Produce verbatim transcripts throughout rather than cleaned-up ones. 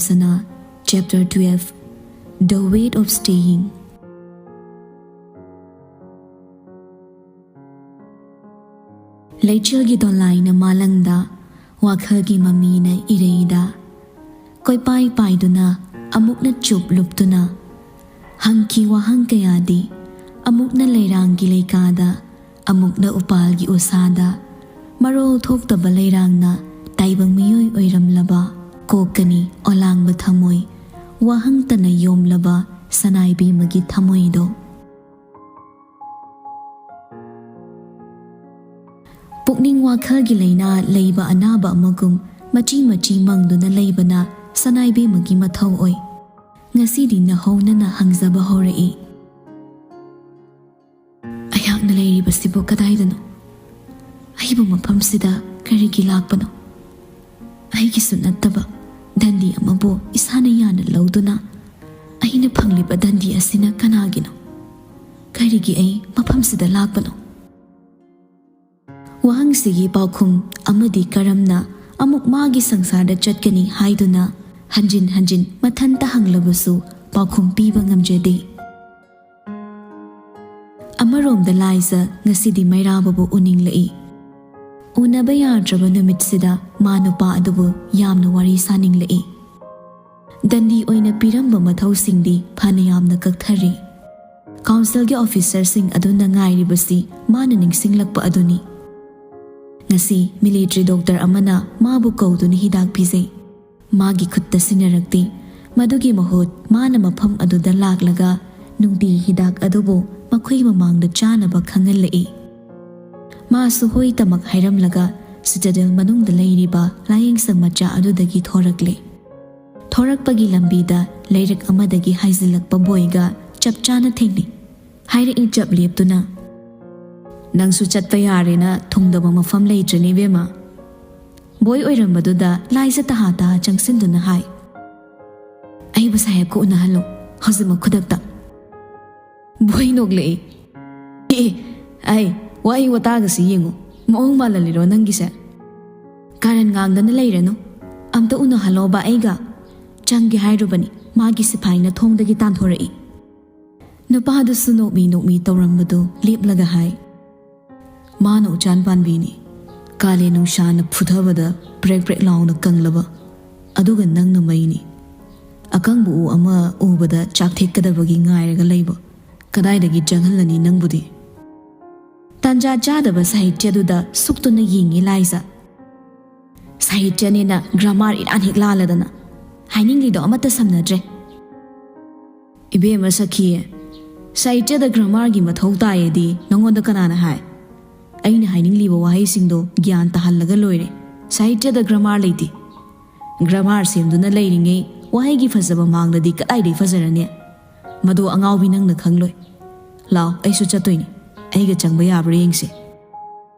ꯁꯅꯥ, Chapter twelve, The Weight of Staying. ꯂꯩꯆꯤꯜꯒꯤ ꯗꯣꯂꯥꯏꯅ ꯃꯥꯂꯪꯗ, ꯋꯥꯈꯜꯒꯤ ꯃꯃꯤꯅ ꯏꯔꯩꯗ, ꯀꯣꯏꯄꯥꯏ ꯄꯥꯏꯗꯨꯅ, ꯑꯃꯨꯛꯅ ꯆꯨꯞ ꯂꯨꯞꯇꯨꯅ, ꯍꯪꯈꯤ ꯋꯥꯍꯪ ꯀꯌꯥꯗꯤ, ꯑꯃꯨꯛꯅ ꯂꯩꯔꯥꯡꯒꯤ ꯂꯩꯀꯥꯗ, ꯑꯃꯨꯛꯅ ꯎꯄꯥꯜꯒꯤ ꯎꯁꯥꯗ, ꯃꯔꯣꯜ ꯊꯣꯛꯇꯕ ꯂꯩꯔꯥꯡꯅ ꯇꯥꯏꯕꯪ ꯃꯤꯑꯣꯏ ꯑꯣꯏꯔꯝꯂꯕ, ꯀꯣꯛꯀꯅꯤ ꯑꯣꯂꯥꯡꯕ ꯊꯃꯣꯏ, ꯋꯥꯍꯪꯇꯅ ꯌꯣꯝꯂꯕ ꯁꯅꯥꯏꯕꯦꯝꯃꯒꯤ ꯊꯃꯣꯏꯗꯣ꯫ ꯄꯨꯛꯅꯤꯡ ꯋꯥꯈꯜꯒꯤ ꯂꯥꯏꯅꯥ ꯂꯩꯕ ꯑꯅꯥꯕ ꯑꯃꯒꯨꯝ ꯃꯆꯤ ꯃꯆꯤ ꯃꯪꯗꯨꯅ ꯂꯩꯕꯅ ꯁꯅꯥꯏꯕꯦꯝꯃꯒꯤ ꯃꯊꯧ ꯑꯣꯏ꯫ ꯉꯁꯤꯗꯤ ꯅꯍꯧꯅꯅ ꯍꯪꯖꯕ ꯍꯧꯔꯛꯏ꯫ ꯑꯩꯍꯥꯛꯅ ꯂꯩꯔꯤꯕꯁꯤꯕꯨ ꯀꯗꯥꯏꯗꯅꯣ? ꯑꯩꯕꯨ ꯃꯐꯝꯁꯤꯗ ꯀꯔꯤꯒꯤ ꯂꯥꯛꯄꯅꯣ? ꯑꯩꯒꯤꯁꯨ ꯅꯠꯇꯕ ꯗꯟꯗꯤ ꯑꯃꯕꯨ ꯏꯁꯥꯅ ꯌꯥꯅ ꯂꯧꯗꯨꯅ ꯑꯩꯅ ꯐꯪꯂꯤꯕ ꯗꯟꯗꯤ ꯑꯁꯤꯅ ꯀꯅꯥꯒꯤꯅꯣ? ꯀꯔꯤꯒꯤ ꯑꯩ ꯃꯐꯝꯁꯤꯗ ꯂꯥꯛꯄꯅꯣ? ꯋꯥꯍꯪꯁꯤꯒꯤ ꯄꯥꯎꯈꯨꯝ ꯑꯃꯗꯤ ꯀꯔꯝꯅ ꯑꯃꯨꯛ ꯃꯥꯒꯤ ꯁꯪꯁꯥꯔꯗ ꯆꯠꯀꯅꯤ ꯍꯥꯏꯗꯨꯅ ꯍꯟꯖꯤꯟ ꯍꯟꯖꯤꯟ ꯃꯊꯟꯇ ꯍꯪꯂꯕꯁꯨ ꯄꯥꯎꯈꯨꯝ ꯄꯤꯕ ꯉꯝꯖꯗꯦ꯫ ꯑꯃꯔꯣꯝꯗ ꯂꯥꯏꯖ ꯉꯁꯤꯗꯤ ꯃꯩꯔꯥꯕꯕꯨ ꯎꯅꯤꯡꯂꯛꯏ꯫ ꯎꯅꯕ ꯌꯥꯗ꯭ꯔꯕ ꯅꯨꯃꯤꯠꯁꯤꯗ ꯃꯥ ꯅꯨꯄꯥ ꯑꯗꯨꯕꯨ ꯌꯥꯝꯅ ꯋꯥꯔꯤ ꯁꯥꯅꯤꯡꯂꯛꯏ꯫ ꯗꯟꯗꯤ ꯑꯣꯏꯅ ꯄꯤꯔꯝꯕ ꯃꯊꯧꯁꯤꯡꯗꯤ ꯐꯅ ꯌꯥꯝꯅ ꯀꯛꯊꯔꯤ꯫ ꯀꯥꯎꯟꯁꯤꯜꯒꯤ ꯑꯣꯐꯤꯁꯔꯁꯤꯡ ꯑꯗꯨꯅ ꯉꯥꯏꯔꯤꯕꯁꯤ ꯃꯥꯅ ꯅꯤꯡꯁꯤꯡꯂꯛꯄ ꯑꯗꯨꯅꯤ꯫ ꯉꯁꯤ ꯃꯤꯂꯤꯇ꯭ꯔꯤ ꯗꯣꯛꯇꯔ ꯑꯃꯅ ꯃꯥꯕꯨ ꯀꯧꯗꯨꯅ ꯍꯤꯗꯥꯛ ꯄꯤꯖꯩ꯫ ꯃꯥꯒꯤ ꯈꯨꯠꯇ ꯁꯤꯟꯅꯔꯛꯇꯦ꯫ ꯃꯗꯨꯒꯤ ꯃꯍꯨꯠ ꯃꯥꯅ ꯃꯐꯝ ꯑꯗꯨꯗ ꯂꯥꯛꯂꯒ ꯅꯨꯡꯇꯤ ꯍꯤꯗꯥꯛ ꯑꯗꯨꯕꯨ ꯃꯈꯣꯏ ꯃꯃꯥꯡꯗ ꯆꯥꯅꯕ ꯈꯪꯍꯜꯂꯛꯏ꯫ ꯃꯥꯁꯨ ꯍꯣꯏ ꯇꯃꯛ ꯍꯥꯏꯔꯝꯂꯒ ꯁꯤꯇꯥꯗꯦꯜ ꯃꯅꯨꯡꯗ ꯂꯩꯔꯤꯕ ꯂꯥꯌꯦꯡꯁꯪ ꯃꯆꯥ ꯑꯗꯨꯗꯒꯤ ꯊꯣꯔꯛꯂꯦ꯫ ꯊꯣꯔꯛꯄꯒꯤ ꯂꯝꯕꯤꯗ ꯂꯩꯔꯛ ꯑꯃꯗꯒꯤ ꯍꯥꯏꯖꯤꯜꯂꯛꯄ ꯕꯣꯏꯒ ꯆꯞ ꯆꯥꯅ ꯊꯦꯡꯅꯩ꯫ ꯍꯥꯏꯔꯛꯏ ꯆꯞ ꯂꯦꯞꯇꯨꯅ, "ꯅꯪꯁꯨ ꯆꯠꯄ ꯌꯥꯔꯦꯅ ꯊꯨꯡꯗꯕ ꯃꯐꯝ ꯂꯩꯇ꯭ꯔꯦꯅꯦ ꯏꯕꯦꯝꯃ?" ꯕꯣꯏ ꯑꯣꯏꯔꯝꯕꯗꯨꯗ ꯂꯥꯏꯖ ꯇꯍꯥ ꯇꯍꯥ ꯆꯪꯁꯤꯟꯗꯨꯅ ꯍꯥꯏ, "ꯑꯩꯕꯨ ꯁꯥꯍꯦꯕꯀ ꯎꯅꯍꯜꯂꯨ, ꯍꯧꯖꯤꯛꯃꯛ ꯈꯨꯗꯛꯇ!" ꯕꯣꯏ ꯅꯣꯛꯂꯛꯏ꯫ "ꯑꯦ, ꯑꯩ, ꯋꯥꯍꯩ ꯋꯥꯇꯥꯒꯁꯤ ꯌꯦꯡꯉꯨ, ꯃꯑꯣꯡ ꯃꯥꯜꯍꯜꯂꯤꯔꯣ ꯅꯪꯒꯤꯁꯦ? ꯀꯥꯔꯟ ꯉꯥꯡꯗꯅ ꯂꯩꯔꯅꯨ, ꯑꯝꯇ ꯎꯅꯍꯜꯂꯣꯕ ꯑꯩꯒ꯫ ꯆꯪꯒꯦ ꯍꯥꯏꯔꯨꯕꯅꯤ, ꯃꯥꯒꯤ ꯁꯤꯐꯥꯏꯅ ꯊꯣꯡꯗꯒꯤ ꯇꯥꯟꯊꯣꯔꯛꯏ꯫ ꯅꯨꯄꯥꯗꯨꯁꯨ ꯅꯣꯛꯃꯤ ꯅꯣꯛꯃꯤ ꯇꯧꯔꯝꯕꯗꯨ ꯂꯦꯞꯂꯒ ꯍꯥꯏ, "ꯃꯥꯅ ꯎꯆꯥꯟ ꯄꯥꯟꯕꯤꯅꯤ, ꯀꯥꯂꯦꯟ ꯅꯨꯡꯁꯥꯅ ꯐꯨꯊꯕꯗ ꯄ꯭ꯔꯦꯛ ꯄ꯭ꯔꯦꯛ ꯂꯥꯎꯅ ꯀꯪꯂꯕ, ꯑꯗꯨꯒ ꯅꯪꯅ ꯃꯩꯅꯤ꯫ ꯑꯀꯪꯕ ꯎ ꯑꯃ ꯎꯕꯗ ꯆꯥꯛꯊꯦꯛꯀꯗꯕꯒꯤ ꯉꯥꯏꯔꯒ ꯂꯩꯕ, ꯀꯗꯥꯏꯗꯒꯤ ꯆꯪꯍꯜꯂꯅꯤ ꯅꯪꯕꯨꯗꯤ?" ꯇꯥꯟꯖꯥ ꯆꯥꯗꯕ ꯁꯥꯍꯤꯇ꯭ꯌꯗꯨꯗ ꯁꯨꯛꯇꯨꯅ ꯌꯦꯡꯉꯤ ꯂꯥꯏꯖ꯫ "ꯁꯥꯍꯤꯇ꯭ꯌꯅꯦꯅ ꯒ꯭ꯔꯥꯃꯥꯔ ꯏꯔꯥꯟ ꯍꯦꯛ ꯂꯥꯜꯂꯗꯅ꯫ ꯍꯥꯏꯅꯤꯡꯂꯤꯗꯣ ꯑꯃꯠꯇ ꯁꯝꯅꯗ꯭ꯔꯦ꯫" "ꯏꯕꯦꯝꯃ ꯁꯈꯤ, ꯁꯥꯍꯤꯇ꯭ꯌꯗ ꯒ꯭ꯔꯥꯃꯥꯔꯒꯤ ꯃꯊꯧ ꯇꯥꯏꯌꯦꯗꯤ ꯅꯉꯣꯟꯗ ꯀꯅꯥꯅ ꯍꯥꯏ? ꯑꯩꯅ ꯍꯥꯏꯅꯤꯡꯂꯤꯕ ꯋꯥꯍꯩꯁꯤꯡꯗꯣ ꯒ꯭ꯌꯥꯟ ꯇꯥꯍꯜꯂꯒ ꯂꯣꯏꯔꯦ꯫ ꯁꯥꯍꯤꯇ꯭ꯌꯗ ꯒ꯭ꯔꯥꯃꯥꯔ ꯂꯩꯇꯦ꯫ ꯒ꯭ꯔꯥꯃꯥꯔ ꯁꯦꯝꯗꯨꯅ ꯂꯩꯔꯤꯉꯩ ꯋꯥꯍꯩꯒꯤ ꯐꯖꯕ ꯃꯥꯡꯂꯗꯤ ꯀꯗꯥꯏꯗꯩ ꯐꯖꯔꯅꯤ? ꯃꯗꯣ ꯑꯉꯥꯎꯕꯤ ꯅꯪꯅ ꯈꯪꯂꯣꯏ꯫ ꯂꯥꯎ, ꯑꯩꯁꯨ ꯆꯠꯇꯣꯏꯅꯤ꯫ ꯑꯩꯒ ꯆꯪꯕ ꯌꯥꯕ꯭ꯔꯥ ꯌꯦꯡꯁꯤ꯫"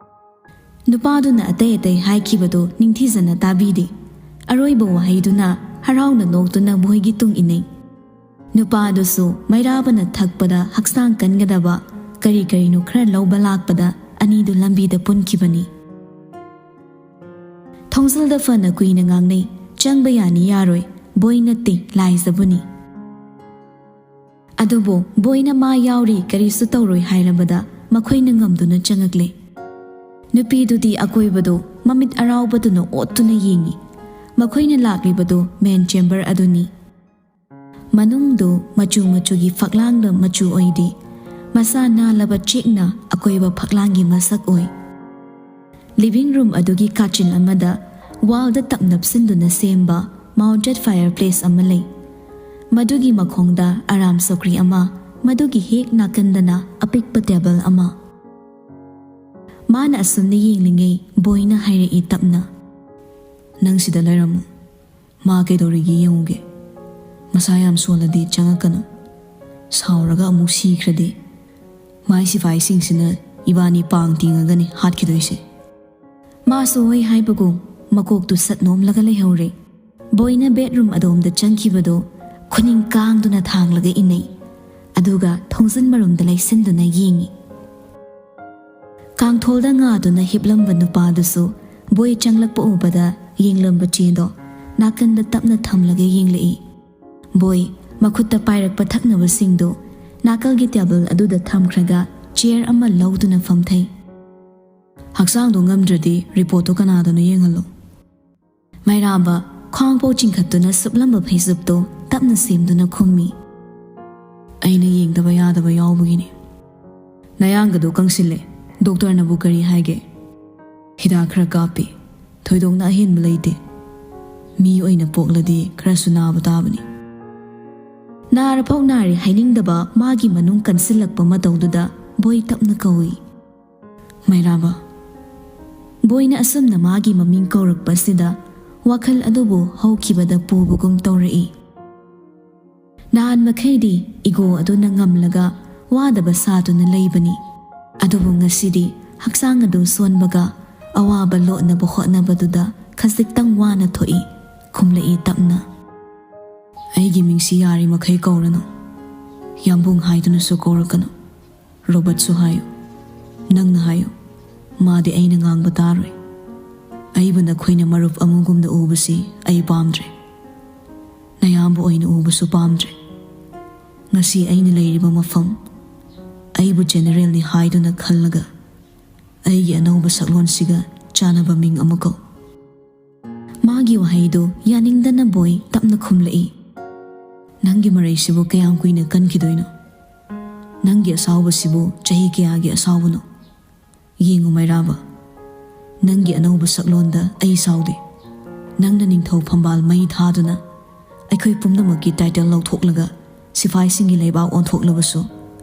ꯅꯨꯄꯥꯗꯨꯅ ꯑꯇꯩ ꯑꯇꯩ ꯍꯥꯏꯈꯤꯕꯗꯨ ꯅꯤꯡꯊꯤꯖꯅ ꯇꯥꯕꯤꯗꯦ꯫ ꯑꯔꯣꯏꯕ ꯋꯥꯍꯩꯗꯨꯅ ꯍꯔꯥꯎꯅ ꯅꯣꯛꯇꯨꯅ ꯕꯣꯏꯒꯤ ꯇꯨꯡ ꯏꯟꯅꯩ꯫ ꯅꯨꯄꯥꯗꯨꯁꯨ ꯃꯩꯔꯥꯕꯅ ꯊꯛꯄꯗ ꯍꯛꯆꯥꯡ ꯀꯟꯒꯗꯕ ꯀꯔꯤ ꯀꯔꯤꯅꯣ ꯈꯔ ꯂꯧꯕ ꯂꯥꯛꯄꯗ ꯑꯅꯤꯗꯨ ꯂꯝꯕꯤꯗ ꯄꯨꯟꯈꯤꯕꯅꯤ꯫ ꯊꯣꯡꯖꯜꯗ ꯐꯅ ꯀꯨꯏꯅ ꯉꯥꯡꯅꯩ, ꯆꯪꯕ ꯌꯥꯅꯤ ꯌꯥꯔꯣꯏ, ꯕꯣꯏ ꯅꯠꯇꯦ, ꯂꯥꯏꯖꯕꯨꯅꯤ꯫ ꯑꯗꯨꯕꯨ ꯕꯣꯏꯅ ꯃꯥ ꯌꯥꯎꯔꯤ, ꯀꯔꯤꯁꯨ ꯇꯧꯔꯣꯏ ꯍꯥꯏꯔꯕꯗ ꯃꯈꯣꯏꯅ ꯉꯝꯗꯨꯅ ꯆꯪꯉꯛꯂꯦ꯫ ꯅꯨꯄꯤꯗꯨꯗꯤ ꯑꯀꯣꯏꯕꯗꯨ ꯃꯃꯤꯠ ꯑꯔꯥꯎꯕꯗꯨꯅ ꯑꯣꯠꯇꯨꯅ ꯌꯦꯡꯉꯤ꯫ ꯃꯈꯣꯏꯅ ꯂꯥꯛꯂꯤꯕꯗꯨ ꯃꯦꯟ ꯆꯦꯝꯕꯔ ꯑꯗꯨꯅꯤ꯫ ꯃꯅꯨꯡꯗꯨ ꯃꯆꯨ ꯃꯆꯨꯒꯤ ꯐꯛꯂꯥꯡꯗ ꯃꯆꯨ ꯑꯣꯏꯗꯦ꯫ ꯃꯁꯥ ꯅꯥꯜꯂꯕ ꯆꯦꯛꯅ ꯑꯀꯣꯏꯕ ꯐꯛꯂꯥꯡꯒꯤ ꯃꯁꯛ ꯑꯣꯏ꯫ ꯂꯤꯚꯤꯡ ꯔꯨꯝ ꯑꯗꯨꯒꯤ ꯀꯥꯆꯤꯟ ꯑꯃꯗ ꯋꯥꯜꯗ ꯇꯞ ꯅꯞꯁꯤꯟꯗꯨꯅ ꯁꯦꯝꯕ ꯃꯥꯎꯟꯇꯦꯗ ꯐꯥꯌꯔ ꯄ꯭ꯂꯦꯁ ꯑꯃ ꯂꯩ꯫ ꯃꯗꯨꯒꯤ ꯃꯈꯣꯡꯗ ꯑꯔꯥꯝ ꯆꯧꯀ꯭ꯔꯤ ꯑꯃ, ꯃꯗꯨꯒꯤ ꯍꯦꯛ ꯅꯥꯀꯟꯗꯅ ꯑꯄꯤꯛꯄ ꯇꯦꯕꯜ ꯑꯃ꯫ ꯃꯥꯅ ꯑꯁꯨꯝꯅ ꯌꯦꯡꯂꯤꯉꯩ ꯕꯣꯏꯅ ꯍꯥꯏꯔꯛꯏ ꯇꯞꯅ, "ꯅꯪ ꯁꯤꯗ ꯂꯩꯔꯝꯃꯨ꯫ ꯃꯥ ꯀꯩꯗꯧꯔꯤꯒꯦ ꯌꯦꯡꯉꯨꯒꯦ꯫ ꯃꯁꯥ ꯌꯥꯝ ꯁꯣꯜꯂꯗꯤ ꯆꯪꯉꯛꯀꯅꯨ꯫ ꯁꯥꯎꯔꯒ ꯑꯃꯨꯛ ꯁꯤꯈ꯭ꯔꯗꯤ ꯃꯥꯏ ꯁꯤꯐꯥꯏꯁꯤꯡꯁꯤꯅ ꯏꯕꯥꯅꯤ ꯄꯥꯡ ꯇꯤꯡꯉꯒꯅꯤ ꯍꯥꯠꯈꯤꯗꯣꯏꯁꯦ꯫" ꯃꯥꯁꯨ ꯍꯣꯏ ꯍꯥꯏꯕꯒꯨꯝ ꯃꯀꯣꯛꯇꯨ ꯁꯠ ꯅꯣꯝꯂꯒ ꯂꯩꯍꯧꯔꯦ꯫ ꯕꯣꯏꯅ ꯕꯦꯗꯔꯨꯝ ꯑꯗꯣꯝꯗ ꯆꯪꯈꯤꯕꯗꯨ ꯈꯨꯅꯤꯡ ꯀꯥꯡꯗꯨꯅ ꯊꯥꯡꯂꯒ ꯏꯟꯅꯩ, ꯑꯗꯨꯒ ꯊꯣꯡꯖꯤꯟ ꯃꯔꯨꯝꯗ ꯂꯩꯁꯤꯟꯗꯨꯅ ꯌꯦꯡꯉꯤ꯫ ꯀꯥꯡꯊꯣꯜꯗ ꯉꯥꯗꯨꯅ ꯍꯤꯞꯂꯝꯕ ꯅꯨꯄꯥꯗꯨꯁꯨ ꯕꯣꯏ ꯆꯪꯂꯛꯄ ꯎꯕꯗ ꯌꯦꯡꯂꯝꯕ ꯆꯦꯗꯣ ꯅꯥꯀꯟꯗ ꯇꯞꯅ ꯊꯝꯂꯒ ꯌꯦꯡꯂꯛꯏ꯫ ꯕꯣꯏ ꯃꯈꯨꯠꯇ ꯄꯥꯏꯔꯛꯄ ꯊꯛꯅꯕꯁꯤꯡꯗꯨ ꯅꯥꯀꯜꯒꯤ ꯇꯦꯕꯜ ꯑꯗꯨꯗ ꯊꯝꯈ꯭ꯔꯒ ꯆꯤꯌꯔ ꯑꯃ ꯂꯧꯗꯨꯅ ꯐꯝꯊꯩ꯫ "ꯍꯛꯆꯥꯡꯗꯣ ꯉꯝꯗ꯭ꯔꯗꯤ ꯔꯤꯄꯣꯔꯠꯇꯣ ꯀꯅꯥꯗꯅꯣ ꯌꯦꯡꯍꯜꯂꯣ꯫" ꯃꯩꯔꯥꯕ ꯈ꯭ꯋꯥꯡꯐꯥꯎ ꯆꯤꯡꯈꯠꯇꯨꯅ ꯁꯨꯞꯂꯝꯕ ꯐꯩꯖꯨꯞꯇꯣ ꯇꯞꯅ ꯁꯦꯝꯗꯨꯅ ꯈꯨꯝꯃꯤ꯫ "ꯑꯩꯅ ꯌꯦꯡꯗꯕ ꯌꯥꯗꯕ ꯌꯥꯎꯕꯒꯤꯅꯤ꯫" "ꯅꯌꯥꯡꯒꯗꯣ ꯀꯪꯁꯤꯜꯂꯦ꯫ ꯗꯣꯛꯇꯔꯅꯕꯨ ꯀꯔꯤ ꯍꯥꯏꯒꯦ?" "ꯍꯤꯗꯥꯛ ꯈꯔ ꯀꯥꯞꯄꯤ꯫ ꯊꯣꯏꯗꯣꯛꯅ ꯑꯍꯦꯟꯕ ꯂꯩꯇꯦ꯫ ꯃꯤ ꯑꯣꯏꯅ ꯄꯣꯛꯂꯗꯤ ꯈꯔꯁꯨ ꯅꯥꯕ ꯇꯥꯕꯅꯤ꯫" ꯅꯥꯔꯐꯥꯎ ꯅꯥꯔꯦ ꯍꯥꯏꯅꯤꯡꯗꯕ ꯃꯥꯒꯤ ꯃꯅꯨꯡ ꯀꯟꯁꯤꯜꯂꯛꯄ ꯃꯇꯧꯗꯨꯗ ꯕꯣꯏ ꯇꯞꯅ ꯀꯧꯏ꯫ "ꯃꯩꯔꯥꯕ꯫" ꯕꯣꯏꯅ ꯑꯁꯨꯝꯅ ꯃꯥꯒꯤ ꯃꯃꯤꯡ ꯀꯧꯔꯛꯄꯁꯤꯗ ꯋꯥꯈꯜ ꯑꯗꯨꯕꯨ ꯍꯧꯈꯤꯕꯗ ꯄꯨꯕꯒꯨꯝ ꯇꯧꯔꯛꯏ꯫ ꯅꯍꯥꯟ ꯃꯈꯩꯗꯤ ꯏꯒꯣ ꯑꯗꯨꯅ ꯉꯝꯂꯒ ꯋꯥꯗꯕ ꯁꯥꯗꯨꯅ ꯂꯩꯕꯅꯤ꯫ ꯑꯗꯨꯕꯨ ꯉꯁꯤꯗꯤ ꯍꯛꯆꯥꯡ ꯑꯗꯨ ꯁꯣꯟꯕꯒ ꯑꯋꯥꯕ ꯂꯣꯠꯅꯕ ꯍꯣꯠꯅꯕꯗꯨꯗ ꯈꯖꯤꯛꯇꯪ ꯋꯥꯅ ꯊꯣꯛꯏ꯫ ꯈꯨꯝꯂꯛꯏ ꯇꯞꯅ꯫ "ꯑꯩꯒꯤ ꯃꯤꯡꯁꯤ ꯌꯥꯔꯤꯃꯈꯩ ꯀꯧꯔꯅꯨ꯫ ꯌꯥꯝꯕꯨꯡ ꯍꯥꯏꯗꯨꯅꯁꯨ ꯀꯧꯔꯛꯀꯅꯨ꯫ ꯔꯣꯕꯔꯠꯁꯨ ꯍꯥꯏꯌꯨ꯫ ꯅꯪꯅ ꯍꯥꯏꯌꯨ꯫ ꯃꯥꯗꯤ ꯑꯩꯅ ꯉꯥꯡꯕ ꯇꯥꯔꯣꯏ꯫ ꯑꯩꯕꯨ ꯅꯈꯣꯏꯅ ꯃꯔꯨꯞ ꯑꯃꯒꯨꯝꯅ ꯎꯕꯁꯤ ꯑꯩ ꯄꯥꯝꯗ꯭ꯔꯦ꯫ ꯅꯌꯥꯝꯕ ꯑꯣꯏꯅ ꯎꯕꯁꯨ ꯄꯥꯝꯗ꯭ꯔꯦ꯫ ꯉꯁꯤ ꯑꯩꯅ ꯂꯩꯔꯤꯕ ꯃꯐꯝ, ꯑꯩꯕꯨ ꯖꯦꯅꯦꯔꯦꯜꯅꯤ ꯍꯥꯏꯗꯨꯅ ꯈꯜꯂꯒ ꯑꯩꯒꯤ ꯑꯅꯧꯕ ꯁꯛꯂꯣꯟꯁꯤꯒ ꯆꯥꯟꯅꯕ ꯃꯤꯡ ꯑꯃ ꯀꯧ꯫" ꯃꯥꯒꯤ ꯋꯥꯍꯩꯗꯨ ꯌꯥꯅꯤꯡꯗꯅ ꯕꯣꯏ ꯇꯞꯅ ꯈꯨꯝꯂꯛꯏ꯫ "ꯅꯪꯒꯤ ꯃꯔꯩꯁꯤꯕꯨ ꯀꯌꯥꯝ ꯀꯨꯏꯅ ꯀꯟꯈꯤꯗꯣꯏꯅꯣ? ꯅꯪꯒꯤ ꯑꯁꯥꯎꯕꯁꯤꯕꯨ ꯆꯍꯤ ꯀꯌꯥꯒꯤ ꯑꯁꯥꯎꯕꯅꯣ? ꯌꯦꯡꯉꯨ ꯃꯩꯔꯥꯕ, ꯅꯪꯒꯤ ꯑꯅꯧꯕ ꯁꯛꯂꯣꯟꯗ ꯑꯩ ꯁꯥꯎꯗꯦ꯫ ꯅꯪꯅ ꯅꯤꯡꯊꯧ ꯐꯝꯕꯥꯜ ꯃꯩ ꯊꯥꯗꯨꯅ ꯑꯩꯈꯣꯏ ꯄꯨꯝꯅꯃꯛꯀꯤ ꯇꯥꯏꯇꯜ ꯂꯧꯊꯣꯛꯂꯒ ꯁꯤꯐꯥꯏꯁꯤꯡꯒꯤ ꯂꯩꯕꯥꯛ ꯑꯣꯟꯊꯣꯛꯂꯕꯁꯨ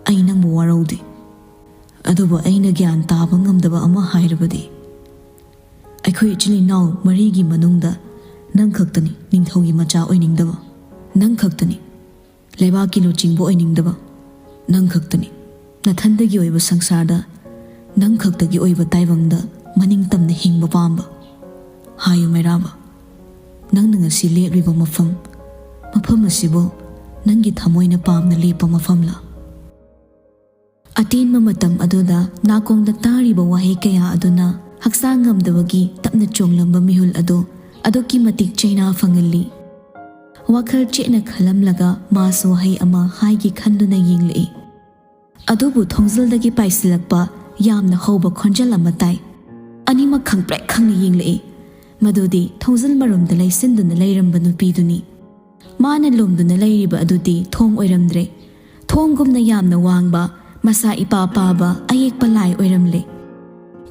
ꯑꯩ ꯅꯪꯕꯨ ꯋꯥꯔꯧꯗꯦ꯫ ꯑꯗꯨꯕꯨ ꯑꯩꯅ ꯒ꯭ꯌꯥꯟ ꯇꯥꯕ ꯉꯝꯗꯕ ꯑꯃ ꯍꯥꯏꯔꯕꯗꯤ, ꯑꯩꯈꯣꯏ ꯏꯆꯤꯜ ꯏꯅꯥꯎ ꯃꯔꯤꯒꯤ ꯃꯅꯨꯡꯗ ꯅꯪ ꯈꯛꯇꯅꯤ ꯅꯤꯡꯊꯧꯒꯤ ꯃꯆꯥ ꯑꯣꯏꯅꯤꯡꯗꯕ, ꯅꯪ ꯈꯛꯇꯅꯤ ꯂꯩꯕꯥꯛꯀꯤ ꯂꯨꯆꯤꯡꯕ ꯑꯣꯏꯅꯤꯡꯗꯕ, ꯅꯪ ꯈꯛꯇꯅꯤ ꯅꯊꯟꯗꯒꯤ ꯑꯣꯏꯕ ꯁꯪꯁꯥꯔꯗ ꯅꯪ ꯈꯛꯇꯒꯤ ꯑꯣꯏꯕ ꯇꯥꯏꯕꯪꯗ ꯃꯅꯤꯡ ꯇꯝꯅ ꯍꯤꯡꯕ ꯄꯥꯝꯕ꯫ ꯍꯥꯏꯌꯨ ꯃꯩꯔꯥꯕ, ꯅꯪꯅ ꯉꯁꯤ ꯂꯦꯞꯂꯤꯕ ꯃꯐꯝ, ꯃꯐꯝ ꯑꯁꯤꯕꯨ ꯅꯪꯒꯤ ꯊꯃꯣꯏꯅ ꯄꯥꯝꯅ ꯂꯦꯞꯄ ꯃꯐꯝꯂ?" ꯑꯇꯦꯟꯕ ꯃꯇꯝ ꯑꯗꯨꯗ ꯅꯥꯀꯣꯡꯗ ꯇꯥꯔꯤꯕ ꯋꯥꯍꯩ ꯀꯌꯥ ꯑꯗꯨꯅ ꯍꯛꯆꯥꯡ ꯉꯝꯗꯕꯒꯤ ꯇꯞꯅ ꯆꯣꯡꯂꯝꯕ ꯃꯤꯍꯨꯜ ꯑꯗꯨ ꯑꯗꯨꯛꯀꯤ ꯃꯇꯤꯛ ꯆꯩꯅꯥ ꯐꯪꯍꯜꯂꯤ꯫ ꯋꯥꯈꯜ ꯆꯦꯠꯅ ꯈꯜꯂꯝꯂꯒ ꯃꯥꯁꯨ ꯋꯥꯍꯩ ꯑꯃ ꯍꯥꯏꯒꯦ ꯈꯟꯗꯨꯅ ꯌꯦꯡꯂꯛꯏ꯫ ꯑꯗꯨꯕꯨ ꯊꯣꯡꯖꯤꯜꯗꯒꯤ ꯄꯥꯏꯁꯤꯜꯂꯛꯄ ꯌꯥꯝꯅ ꯍꯧꯕ ꯈꯣꯟꯖꯦꯜ ꯑꯃ ꯇꯥꯏ꯫ ꯑꯅꯤꯃꯛ ꯈꯪꯄ꯭ꯔꯦꯛ ꯈꯪꯅ ꯌꯦꯡꯂꯛꯏ꯫ ꯃꯗꯨꯗꯤ ꯊꯣꯡꯖꯤꯜ ꯃꯔꯨꯝꯗ ꯂꯩꯁꯤꯟꯗꯨꯅ ꯂꯩꯔꯝꯕ ꯅꯨꯄꯤꯗꯨꯅꯤ꯫ ꯃꯥꯅ ꯂꯣꯝꯗꯨꯅ ꯂꯩꯔꯤꯕ ꯑꯗꯨꯗꯤ ꯊꯣꯡ ꯑꯣꯏꯔꯝꯗ꯭ꯔꯦ꯫ ꯊꯣꯡꯒꯨꯝꯅ ꯌꯥꯝꯅ ꯋꯥꯡꯕ, ꯃꯁꯥ ꯏꯄꯥ ꯄꯥꯕ ꯑꯌꯦꯛꯄ ꯂꯥꯏ ꯑꯣꯏꯔꯝꯂꯦ꯫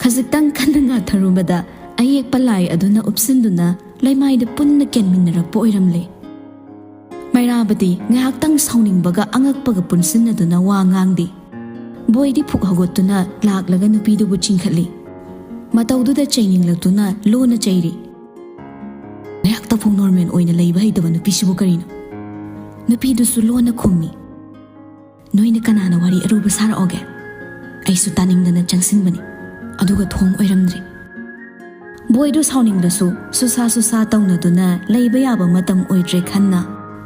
ꯈꯖꯤꯛꯇꯪ ꯀꯟꯅ ꯉꯥꯊꯔꯨꯕꯗ ꯑꯌꯦꯛꯄ ꯂꯥꯏ ꯑꯗꯨꯅ ꯎꯞꯁꯤꯟꯗꯨꯅ ꯂꯩꯃꯥꯏꯗ ꯄꯨꯟꯅ ꯀꯦꯟꯃꯤꯟꯅꯔꯛꯄ ꯑꯣꯏꯔꯝꯂꯦ꯫ ꯃꯩꯔꯥꯕꯗꯤ ꯉꯥꯏꯍꯥꯛꯇꯪ ꯁꯥꯎꯅꯤꯡꯕꯒ ꯑꯉꯛꯄꯒ ꯄꯨꯟꯁꯤꯟꯅꯗꯨꯅ ꯋꯥ ꯉꯥꯡꯗꯦ꯫ ꯕꯣꯏꯗꯤ ꯐꯨꯛ ꯍꯧꯒꯠꯇꯨꯅ ꯂꯥꯛꯂꯒ ꯅꯨꯄꯤꯗꯨꯕꯨ ꯆꯤꯡꯈꯠꯂꯤ꯫ ꯃꯇꯧꯗꯨꯗ ꯆꯩꯅꯤꯡꯂꯛꯇꯨꯅ ꯂꯣꯟꯅ ꯆꯩꯔꯤ꯫ ꯉꯥꯏꯍꯥꯛꯇ ꯐꯥꯎ ꯅꯣꯔꯃꯦꯜ ꯑꯣꯏꯅ ꯂꯩꯕ ꯍꯩꯇꯕ ꯅꯨꯄꯤꯁꯤꯕꯨ ꯀꯔꯤꯅꯣ? ꯅꯨꯄꯤꯗꯨꯁꯨ ꯂꯣꯟꯅ ꯈꯨꯝꯃꯤ꯫ "ꯅꯣꯏꯅ ꯀꯅꯥꯅ ꯋꯥꯔꯤ ꯑꯔꯨꯕ ꯁꯥꯔꯛꯑꯣꯒꯦ?" ꯑꯩꯁꯨ ꯇꯥꯅꯤꯡꯗꯅ ꯆꯪꯁꯤꯟꯕꯅꯤ꯫ ꯑꯗꯨꯒ ꯊꯣꯡ ꯑꯣꯏꯔꯝꯗ꯭ꯔꯦ꯫ ꯕꯣꯏꯗꯨ ꯁꯥꯎꯅꯤꯡꯂꯁꯨ ꯁꯨꯁꯥ ꯁꯨꯁꯥ ꯇꯧꯅꯗꯨꯅ ꯂꯩꯕ ꯌꯥꯕ ꯃꯇꯝ ꯑꯣꯏꯗ꯭ꯔꯦ ꯈꯟꯅ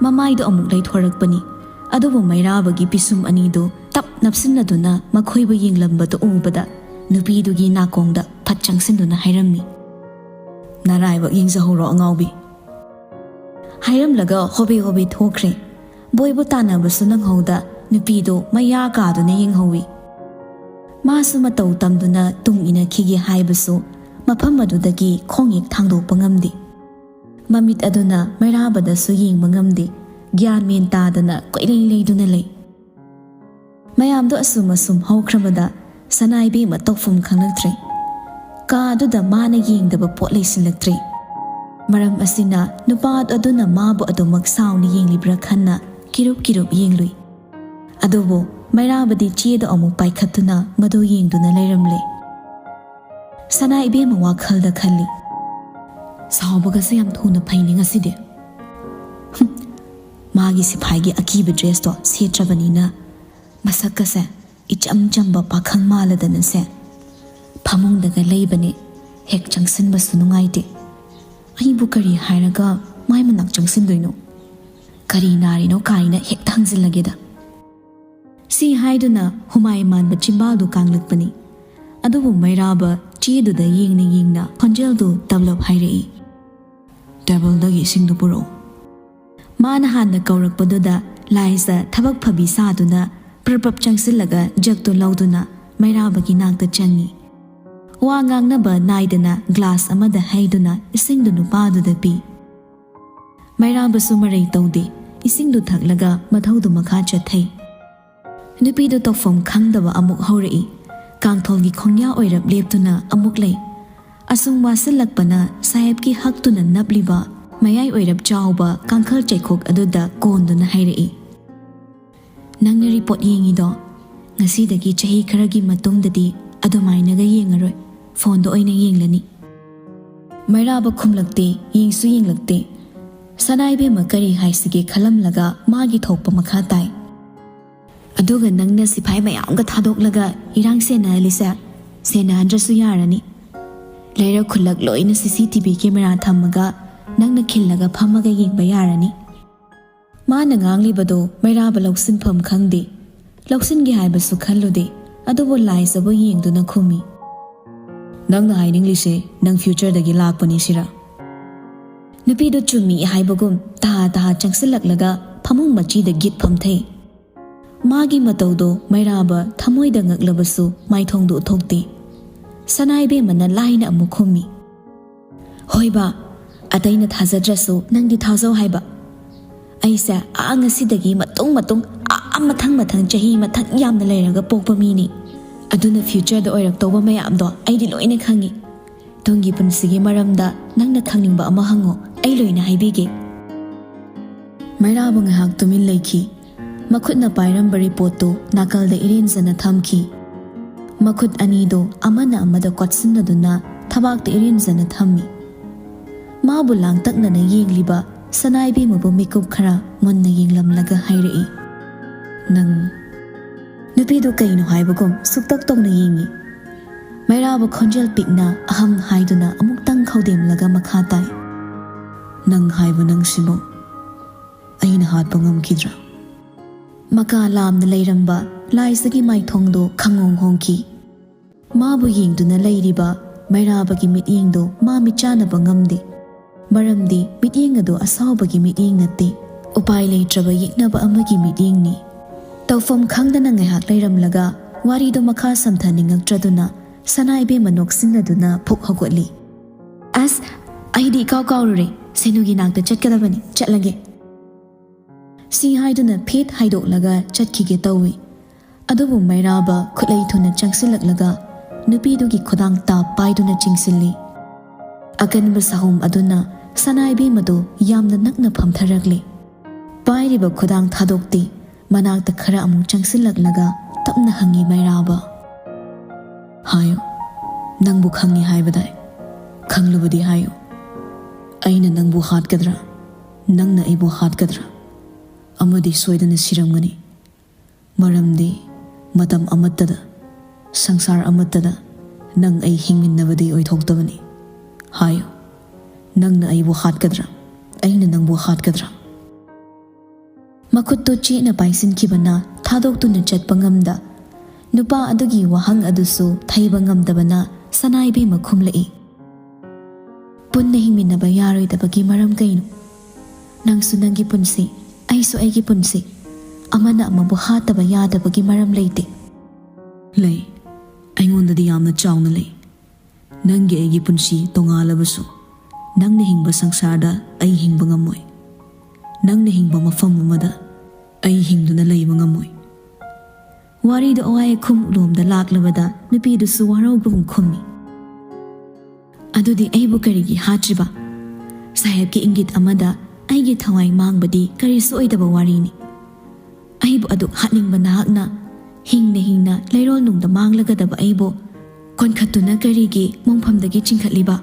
ꯃꯃꯥꯏꯗꯨ ꯑꯃꯨꯛ ꯂꯩꯊꯣꯔꯛꯄꯅꯤ꯫ ꯑꯗꯨꯕꯨ ꯃꯩꯔꯥꯕꯒꯤ ꯄꯤꯁꯨꯝ ꯑꯅꯤꯗꯨ ꯇꯞ ꯅꯞꯁꯤꯟꯅꯗꯨꯅ ꯃꯈꯣꯏꯕꯨ ꯌꯦꯡꯂꯝꯕꯗꯨ ꯎꯕꯗ ꯅꯨꯄꯤꯗꯨꯒꯤ ꯅꯥꯀꯣꯡꯗ ꯐꯠ ꯆꯪꯁꯤꯟꯗꯨꯅ ꯍꯥꯏꯔꯝꯃꯤ, "ꯅꯔꯥꯏꯕꯛ ꯌꯦꯡꯖꯍꯧꯔꯣ ꯑꯉꯥꯎꯕꯤ"꯫ ꯍꯥꯏꯔꯝꯂꯒ ꯍꯣꯕꯦ ꯍꯣꯕꯦ ꯊꯣꯛꯈ꯭ꯔꯦ꯫ ꯕꯣꯏꯕꯨ ꯇꯥꯟꯅꯕꯁꯨ ꯅꯪꯍꯧꯗ ꯅꯨꯄꯤꯗꯨ ꯃꯌꯥ ꯀꯥꯗꯨꯅ ꯌꯦꯡꯍꯧꯏ꯫ ꯃꯥꯁꯨ ꯃꯇꯧ ꯇꯝꯗꯨꯅ ꯇꯨꯡ ꯏꯟꯅꯈꯤꯒꯦ ꯍꯥꯏꯕꯁꯨ ꯃꯐꯝ ꯑꯗꯨꯗꯒꯤ ꯈꯣꯡꯌꯦꯛ ꯊꯥꯡꯗꯣꯛꯄ ꯉꯝꯗꯦ꯫ ꯃꯃꯤꯠ ꯑꯗꯨꯅ ꯃꯩꯔꯥꯕꯗꯁꯨ ꯌꯦꯡꯕ ꯉꯝꯗꯦ꯫ ꯒ꯭ꯌꯥꯟ ꯃꯦꯟ ꯇꯥꯗꯅ ꯀꯣꯏꯂꯩ ꯂꯩꯗꯨꯅ ꯂꯩ꯫ ꯃꯌꯥꯝꯗꯣ ꯑꯁꯨꯝ ꯑꯁꯨꯝ ꯍꯧꯈ꯭ꯔꯕꯗ ꯁꯅꯥ ꯏꯕꯦꯝꯃ ꯇꯧꯐꯝ ꯈꯪꯂꯛꯇ꯭ꯔꯦ꯫ ꯀꯥ ꯑꯗꯨꯗ ꯃꯥꯅ ꯌꯦꯡꯗꯕ ꯄꯣꯠ ꯂꯩꯁꯤꯜꯂꯛꯇ꯭ꯔꯦ꯫ ꯃꯔꯝ ꯑꯁꯤꯅ ꯅꯨꯄꯥ ꯑꯗꯨꯅ ꯃꯥꯕꯨ ꯑꯗꯨꯃꯛ ꯁꯥꯎꯅ ꯌꯦꯡꯂꯤꯕ꯭ꯔꯥ ꯈꯟꯅ ꯀꯤꯔꯨꯞ ꯀꯤꯔꯨꯞ ꯌꯦꯡꯂꯨꯏ꯫ ꯑꯗꯨꯕꯨ ꯃꯩꯔꯥꯕꯗꯤ ꯆꯦꯗꯣ ꯑꯃꯨꯛ ꯄꯥꯏꯈꯠꯇꯨꯅ ꯃꯗꯨ ꯌꯦꯡꯗꯨꯅ ꯂꯩꯔꯝꯂꯦ꯫ ꯁꯅꯥ ꯏꯕꯦꯝꯃ ꯋꯥꯈꯜꯗ ꯈꯜꯂꯤ, "ꯁꯥꯎꯕꯒꯁꯦ ꯌꯥꯝ ꯊꯨꯅ ꯐꯩꯅꯦ ꯉꯁꯤꯗꯤ"꯫ ꯍꯨꯝ, ꯃꯥꯒꯤ ꯁꯤꯐꯥꯏꯒꯤ ꯑꯀꯤꯕ ꯗ꯭ꯔꯦꯁꯇꯣ ꯁꯦꯠꯇ꯭ꯔꯕꯅꯤꯅ ꯃꯁꯛꯀꯁꯦ ꯏꯆꯝ ꯆꯝꯕ ꯄꯥꯈꯪ ꯃꯥꯜꯂꯗꯅꯁꯦ꯫ ꯐꯃꯨꯡꯗꯒ ꯂꯩꯕꯅꯦ, ꯍꯦꯛ ꯆꯪꯁꯤꯟꯕꯁꯨ ꯅꯨꯡꯉꯥꯏꯇꯦ꯫ ꯑꯩꯕꯨ ꯀꯔꯤ ꯍꯥꯏꯔꯒ ꯃꯥꯏ ꯃꯅꯥꯛ ꯆꯪꯁꯤꯟꯗꯣꯏꯅꯣ? ꯀꯔꯤ ꯅꯥꯔꯤꯅꯣ ꯀꯥꯏꯅ ꯍꯦꯛꯇ ꯍꯪꯖꯤꯜꯂꯒꯦꯗ꯫ ꯁꯤ ꯍꯥꯏꯗꯨꯅ ꯍꯨꯃꯥꯏ ꯃꯥꯟꯕ ꯆꯤꯝꯕꯥꯜꯗꯨ ꯀꯥꯡꯂꯛꯄꯅꯤ꯫ ꯑꯗꯨꯕꯨ ꯃꯩꯔꯥꯕ ꯆꯦꯗꯨꯗ ꯌꯦꯡꯅ ꯌꯦꯡꯅ ꯈꯣꯟꯖꯦꯜꯗꯨ ꯇꯞꯂꯞ ꯍꯥꯏꯔꯛꯏ, ꯇꯦꯕꯜꯗꯒꯤ ꯏꯁꯤꯡꯗꯨ ꯄꯨꯔꯛꯎ꯫ ꯃꯥꯅ ꯍꯥꯟꯅ ꯀꯧꯔꯛꯄꯗꯨꯗ ꯂꯥꯏꯖ ꯊꯕꯛ ꯐꯕꯤ ꯁꯥꯗꯨꯅ ꯄ꯭ꯔꯞ ꯄ꯭ꯔꯞ ꯆꯪꯁꯤꯜꯂꯒ ꯖꯒꯇꯨ ꯂꯧꯗꯨꯅ ꯃꯩꯔꯥꯕꯒꯤ ꯅꯥꯛꯇ ꯆꯪꯉꯤ꯫ ꯋꯥ ꯉꯥꯡꯅꯕ ꯅꯥꯏꯗꯅ ꯒ꯭ꯂꯥꯁ ꯑꯃꯗ ꯍꯩꯗꯨꯅ ꯏꯁꯤꯡꯗꯨ ꯅꯨꯄꯥꯗꯨꯗ ꯄꯤ꯫ ꯃꯩꯔꯥꯕꯁꯨ ꯃꯔꯩ ꯇꯧꯗꯦ, ꯏꯁꯤꯡꯗꯨ ꯊꯛꯂꯒ ꯃꯊꯧꯗꯨ ꯃꯈꯥ ꯆꯠꯊꯩ꯫ ꯅꯨꯄꯤꯗꯨ ꯇꯧꯐꯝ ꯈꯪꯗꯕ ꯑꯃꯨꯛ ꯍꯧꯔꯛꯏ꯫ ꯀꯥꯡꯊꯣꯜꯒꯤ ꯈꯣꯡꯌꯥ ꯑꯣꯏꯔꯞ ꯂꯦꯞꯇꯨꯅ ꯑꯃꯨꯛ ꯂꯩ꯫ ꯑꯁꯨꯝ ꯋꯥꯁꯤꯜꯂꯛꯄꯅ ꯁꯥꯍꯦꯕꯀꯤ ꯍꯛꯇꯨꯅ ꯅꯞꯂꯤꯕ ꯃꯌꯥꯏ ꯑꯣꯏꯔꯞ ꯆꯥꯎꯕ ꯀꯥꯡꯈꯜ ꯆꯩꯈꯣꯛ ꯑꯗꯨꯗ ꯀꯣꯟꯗꯨꯅ ꯍꯥꯏꯔꯛꯏ, "ꯅꯪꯅ ꯔꯤꯄꯣꯔꯠ ꯌꯦꯡꯉꯤꯗꯣ, ꯉꯁꯤꯗꯒꯤ ꯆꯍꯤ ꯈꯔꯒꯤ ꯃꯇꯨꯡꯗꯗꯤ ꯑꯗꯨꯃꯥꯏꯅꯒ ꯌꯦꯡꯉꯔꯣꯏ, ꯐꯣꯟꯗ ꯑꯣꯏꯅ ꯌꯦꯡꯂꯅꯤ꯫" ꯃꯩꯔꯥꯕ ꯈꯨꯝꯂꯛꯇꯦ, ꯌꯦꯡꯁꯨ ꯌꯦꯡꯂꯛꯇꯦ꯫ ꯁꯅꯥꯏꯕꯦꯝꯃ ꯀꯔꯤ ꯍꯥꯏꯁꯤꯒꯦ ꯈꯜꯂꯝꯂꯒ ꯃꯥꯒꯤ ꯊꯣꯛꯄ ꯃꯈꯥ ꯇꯥꯏ꯫ "ꯑꯗꯨꯒ ꯅꯪꯅ ꯁꯤꯐꯥꯏ ꯃꯌꯥꯝꯒ ꯊꯥꯗꯣꯛꯂꯒ ꯏꯔꯥꯡ ꯁꯦꯟꯅꯍꯜꯂꯤꯁꯦ, ꯁꯦꯟꯅꯍꯟꯗ꯭ꯔꯁꯨ ꯌꯥꯔꯅꯤ꯫ ꯂꯩꯔꯛ ꯈꯨꯜꯂꯛ ꯂꯣꯏꯅ ꯁꯤ ꯁꯤ ꯇꯤ ꯚꯤ ꯀꯦꯃꯦꯔꯥ ꯊꯝꯃꯒ ꯅꯪꯅ ꯈꯤꯜꯂꯒ ꯐꯝꯃꯒ ꯌꯦꯡꯕ ꯌꯥꯔꯅꯤ꯫" ꯃꯥꯅ ꯉꯥꯡꯂꯤꯕꯗꯨ ꯃꯩꯔꯥꯕ ꯂꯧꯁꯤꯟꯐꯝ ꯈꯪꯗꯦ꯫ ꯂꯧꯁꯤꯟꯒꯦ ꯍꯥꯏꯕꯁꯨ ꯈꯜꯂꯨꯗꯦ, ꯑꯗꯨꯕꯨ ꯂꯥꯏꯖꯕꯨ ꯌꯦꯡꯗꯨꯅ ꯈꯨꯝꯃꯤ꯫ "ꯅꯪꯅ ꯍꯥꯏꯅꯤꯡꯂꯤꯁꯦ ꯅꯪ ꯐ꯭ꯌꯨꯆꯔꯗꯒꯤ ꯂꯥꯛꯄꯅꯤ ꯁꯤꯔꯥ?" ꯅꯨꯄꯤꯗꯨ ꯆꯨꯝꯃꯤ ꯍꯥꯏꯕꯒꯨꯝ ꯇꯍꯥ ꯇꯍꯥ ꯆꯪꯁꯤꯜꯂꯛꯂꯒ ꯐꯃꯨꯡ ꯃꯆꯤꯗ ꯒꯤꯠ ꯐꯝꯊꯩ꯫ ꯃꯥꯒꯤ ꯃꯇꯧꯗꯣ ꯃꯩꯔꯥꯕ ꯊꯃꯣꯏꯗ ꯉꯛꯂꯕꯁꯨ ꯃꯥꯏꯊꯣꯡꯗ ꯎꯠꯊꯣꯛꯇꯦ꯫ ꯁꯅꯥꯏꯕꯦꯝꯃꯅ ꯂꯥꯏꯅ ꯑꯃꯨꯛ ꯈꯨꯝꯃꯤ, "ꯍꯣꯏꯕ, ꯑꯇꯩꯅ ꯊꯥꯖꯗ꯭ꯔꯁꯨ ꯅꯪꯗꯤ ꯊꯥꯖꯧ ꯍꯥꯏꯕ꯫ ꯑꯩꯁꯦ ꯑꯥ ꯉꯁꯤꯗꯒꯤ ꯃꯇꯨꯡ ꯃꯇꯨꯡ ꯑꯥ ꯃꯊꯪ ꯃꯊꯪ ꯆꯍꯤ ꯃꯊꯪ ꯌꯥꯝꯅ ꯂꯩꯔꯒ ꯄꯣꯛꯄ ꯃꯤꯅꯤ꯫ ꯑꯗꯨꯅ ꯐ꯭ꯌꯨꯆꯔꯗ ꯑꯣꯏꯔꯛꯇꯧꯕ ꯃꯌꯥꯝꯗꯣ ꯑꯩꯗꯤ ꯂꯣꯏꯅ ꯈꯪꯉꯤ꯫ ꯇꯨꯡꯒꯤ ꯄꯨꯟꯁꯤꯒꯤ ꯃꯔꯝꯗ ꯅꯪꯅ ꯈꯪꯅꯤꯡꯕ ꯑꯃ ꯍꯪꯉꯣ, ꯑꯩ ꯂꯣꯏꯅ ꯍꯥꯏꯕꯤꯒꯦ꯫" ꯃꯩꯔꯥꯕ ꯉꯥꯏꯍꯥꯛ ꯇꯨꯃꯤꯟ ꯂꯩꯈꯤ꯫ ꯃꯈꯨꯠꯅ ꯄꯥꯏꯔꯝꯕ ꯔꯤꯄꯣꯔꯠꯇꯨ ꯅꯥꯀꯜꯗ ꯏꯔꯦꯟꯖꯅ ꯊꯝꯈꯤ꯫ ꯃꯈꯨꯠ ꯑꯅꯤꯗꯨ ꯑꯃꯅ ꯑꯃꯗ ꯀꯣꯠꯁꯤꯟꯅꯗꯨꯅ ꯊꯕꯥꯛꯇ ꯏꯔꯦꯟꯖꯅ ꯊꯝꯃꯤ꯫ ꯃꯥꯕꯨ ꯂꯥꯡꯇꯛꯅꯅ ꯌꯦꯡꯂꯤꯕ ꯁꯅꯥꯏꯕꯦꯝꯃꯕꯨ ꯃꯤꯀꯨꯞ ꯈꯔ ꯃꯨꯟꯅ ꯌꯦꯡꯂꯝꯂꯒ ꯍꯥꯏꯔꯛꯏ, "ꯅꯪ?" ꯅꯨꯄꯤꯗꯨ ꯀꯩꯅꯣ ꯍꯥꯏꯕꯒꯨꯝ ꯁꯨꯛꯇꯛ ꯇꯧꯅ ꯌꯦꯡꯉꯤ꯫ ꯃꯩꯔꯥꯕ ꯈꯣꯟꯖꯦꯜ ꯄꯤꯛꯅ ꯑꯍꯝ ꯍꯥꯏꯗꯨꯅ ꯑꯃꯨꯛꯇꯪ ꯈꯧꯗꯦꯝꯂꯒ ꯃꯈꯥ ꯇꯥꯏ, "ꯅꯪ ꯍꯥꯏꯕ ꯅꯪꯁꯤꯕꯨ ꯑꯩꯅ ꯍꯥꯠꯄ ꯉꯝꯈꯤꯗ꯭ꯔꯥ?" ꯃꯀꯥ ꯂꯥꯝꯅ ꯂꯩꯔꯝꯕ ꯂꯥꯏꯖꯒꯤ ꯃꯥꯏꯊꯣꯡꯗꯨ ꯈꯪꯍꯣꯡ ꯍꯣꯡꯈꯤ꯫ ꯃꯥꯕꯨ ꯌꯦꯡꯗꯨꯅ ꯂꯩꯔꯤꯕ ꯃꯩꯔꯥꯕꯒꯤ ꯃꯤꯠꯌꯦꯡꯗꯨ ꯃꯥ ꯃꯤꯠꯆꯥꯟꯅꯕ ꯉꯝꯗꯦ꯫ ꯃꯔꯝꯗꯤ ꯃꯤꯠꯌꯦꯡ ꯑꯗꯨ ꯑꯁꯥꯎꯕꯒꯤ ꯃꯤꯠꯌꯦꯡ ꯅꯠꯇꯦ, ꯎꯄꯥꯏ ꯂꯩꯇ꯭ꯔꯕ ꯌꯦꯛꯅꯕ ꯑꯃꯒꯤ ꯃꯤꯠꯌꯦꯡꯅꯤ꯫ ꯇꯧꯐꯝ ꯈꯪꯗꯅ ꯉꯥꯏꯍꯥꯛ ꯂꯩꯔꯝꯂꯒ ꯋꯥꯔꯤꯗꯨ ꯃꯈꯥ ꯁꯝꯊꯅꯤꯡꯉꯛꯇ꯭ꯔꯗꯨꯅ ꯁꯅꯥ ꯏꯕꯦꯝꯃ ꯅꯣꯛꯁꯤꯟꯅꯗꯨꯅ ꯐꯨꯛ ꯍꯧꯒꯠꯂꯤ꯫ "ꯑꯁ, ꯑꯩꯗꯤ ꯏꯀꯥꯎ ꯀꯥꯎꯔꯨꯔꯦ, ꯁꯦꯅꯨꯒꯤ ꯅꯥꯛꯇ ꯆꯠꯀꯗꯕꯅꯤ, ꯆꯠꯂꯒꯦ" ꯁꯤ ꯍꯥꯏꯗꯨꯅ ꯐꯦꯠ ꯍꯥꯏꯗꯣꯛꯂꯒ ꯆꯠꯈꯤꯒꯦ ꯇꯧꯏ꯫ ꯑꯗꯨꯕꯨ ꯃꯩꯔꯥꯕ ꯈꯨꯠꯂꯩ ꯊꯨꯅ ꯆꯪꯁꯤꯜꯂꯛꯂꯒ ꯅꯨꯄꯤꯗꯨꯒꯤ ꯈꯨꯗꯥꯡ ꯇꯥꯞ ꯄꯥꯏꯗꯨꯅ ꯆꯤꯡꯁꯤꯜꯂꯤ꯫ ꯑꯀꯟꯕ ꯁꯥꯍꯨꯝ ꯑꯗꯨꯅ ꯁꯅꯥ ꯏꯕꯦꯝꯃꯗꯨ ꯌꯥꯝꯅ ꯅꯛꯅ ꯐꯝꯊꯔꯛꯂꯤ꯫ ꯄꯥꯏꯔꯤꯕ ꯈꯨꯗꯥꯡ ꯊꯥꯗꯣꯛꯇꯦ꯫ ꯃꯅꯥꯛꯇ ꯈꯔ ꯑꯃꯨꯛ ꯆꯪꯁꯤꯜꯂꯛꯂꯒ ꯇꯞꯅ ꯍꯪꯉꯤ ꯃꯩꯔꯥꯕ꯫ "ꯍꯥꯏꯌꯨ, ꯅꯪꯕꯨ ꯈꯪꯉꯤ ꯍꯥꯏꯕꯗꯥꯏ? ꯈꯪꯂꯕꯗꯤ ꯍꯥꯏꯌꯨ꯫ ꯑꯩꯅ ꯅꯪꯕꯨ ꯍꯥꯠꯀꯗ꯭ꯔꯥ? ꯅꯪꯅ ꯑꯩꯕꯨ ꯍꯥꯠꯀꯗ꯭ꯔꯥ? ꯑꯃꯗꯤ ꯁꯣꯏꯗꯅ ꯁꯤꯔꯝꯒꯅꯤ꯫ ꯃꯔꯝꯗꯤ ꯃꯇꯝ ꯑꯃꯠꯇꯗ, ꯁꯪꯁꯥꯔ ꯑꯃꯠꯇꯗ ꯅꯪ ꯑꯩ ꯍꯤꯡꯃꯤꯟꯅꯕꯗꯤ ꯑꯣꯏꯊꯣꯛꯇꯕꯅꯤ꯫ ꯍꯥꯏꯌꯨ, ꯅꯪꯅ ꯑꯩꯕꯨ ꯍꯥꯠꯀꯗ꯭ꯔꯥ? ꯑꯩꯅ ꯅꯪꯕꯨ ꯍꯥꯠꯀꯗ꯭ꯔꯥ?" ꯃꯈꯨꯠꯇꯨ ꯆꯦꯠꯅ ꯄꯥꯏꯁꯤꯟꯈꯤꯕꯅ ꯊꯥꯗꯣꯛꯇꯨꯅ ꯆꯠꯄ ꯉꯝꯗ꯫ ꯅꯨꯄꯥ ꯑꯗꯨꯒꯤ ꯋꯥꯍꯪ ꯑꯗꯨꯁꯨ ꯊꯩꯕ ꯉꯝꯗꯕꯅ ꯁꯅꯥ ꯏꯕꯦꯝꯃ ꯈꯨꯝꯂꯛꯏ꯫ "ꯄꯨꯟꯅ ꯍꯤꯡꯃꯤꯟꯅꯕ ꯌꯥꯔꯣꯏꯗꯕꯒꯤ ꯃꯔꯝ ꯀꯩꯅꯣ? ꯅꯪꯁꯨ ꯅꯪꯒꯤ ꯄꯨꯟꯁꯤ, ꯑꯩꯁꯨ ꯑꯩꯒꯤ ꯄꯨꯟꯁꯤ꯫ ꯑꯃꯅ ꯑꯃꯕꯨ ꯍꯥꯠꯇꯕ ꯌꯥꯗꯕꯒꯤ ꯃꯔꯝ ꯂꯩꯇꯦ꯫" "ꯂꯩ, ꯑꯩꯉꯣꯟꯗꯗꯤ ꯌꯥꯝꯅ ꯆꯥꯎꯅ ꯂꯩ꯫ ꯅꯪꯒꯤ ꯑꯩꯒꯤ ꯄꯨꯟꯁꯤ ꯇꯣꯉꯥꯜꯂꯕꯁꯨ, ꯅꯪꯅ ꯍꯤꯡꯕ ꯁꯪꯁꯥꯔꯗ ꯑꯩ ꯍꯤꯡꯕ ꯉꯝꯃꯣꯏ꯫ ꯅꯪꯅ ꯍꯤꯡꯕ ꯃꯐꯝ ꯑꯃꯗ ꯑꯩ ꯍꯤꯡꯗꯨꯅ ꯂꯩꯕ ꯉꯝꯃꯣꯏ꯫" ꯋꯥꯔꯤꯗꯨ ꯑꯋꯥꯏ ꯑꯈꯨꯝ ꯂꯣꯝꯗ ꯂꯥꯛꯂꯕꯗ ꯅꯨꯄꯤꯗꯨꯁꯨ ꯋꯥꯔꯧꯕꯒꯨꯝ ꯈꯨꯝꯃꯤ꯫ "ꯑꯗꯨꯗꯤ ꯑꯩꯕꯨ ꯀꯔꯤꯒꯤ ꯍꯥꯠꯇ꯭ꯔꯤꯕ? ꯁꯥꯍꯦꯕꯀꯤ ꯏꯪꯒꯤꯠ ꯑꯃꯗ ꯑꯩꯒꯤ ꯊꯋꯥꯏ ꯃꯥꯡꯕꯗꯤ ꯀꯔꯤꯁꯨ ꯑꯣꯏꯗꯕ ꯋꯥꯔꯤꯅꯤ꯫ ꯑꯩꯕꯨ ꯑꯗꯨꯛ ꯍꯥꯠꯅꯤꯡꯕ ꯅꯍꯥꯛꯅ ꯍꯤꯡꯅ ꯍꯤꯡꯅ ꯂꯩꯔꯣꯜ ꯅꯨꯡꯗ ꯃꯥꯡꯂꯒꯗꯕ ꯑꯩꯕꯨ ꯀꯣꯟꯈꯠꯇꯨꯅ ꯀꯔꯤꯒꯤ ꯃꯣꯡꯐꯝꯗꯒꯤ ꯆꯤꯡꯈꯠꯂꯤꯕ?"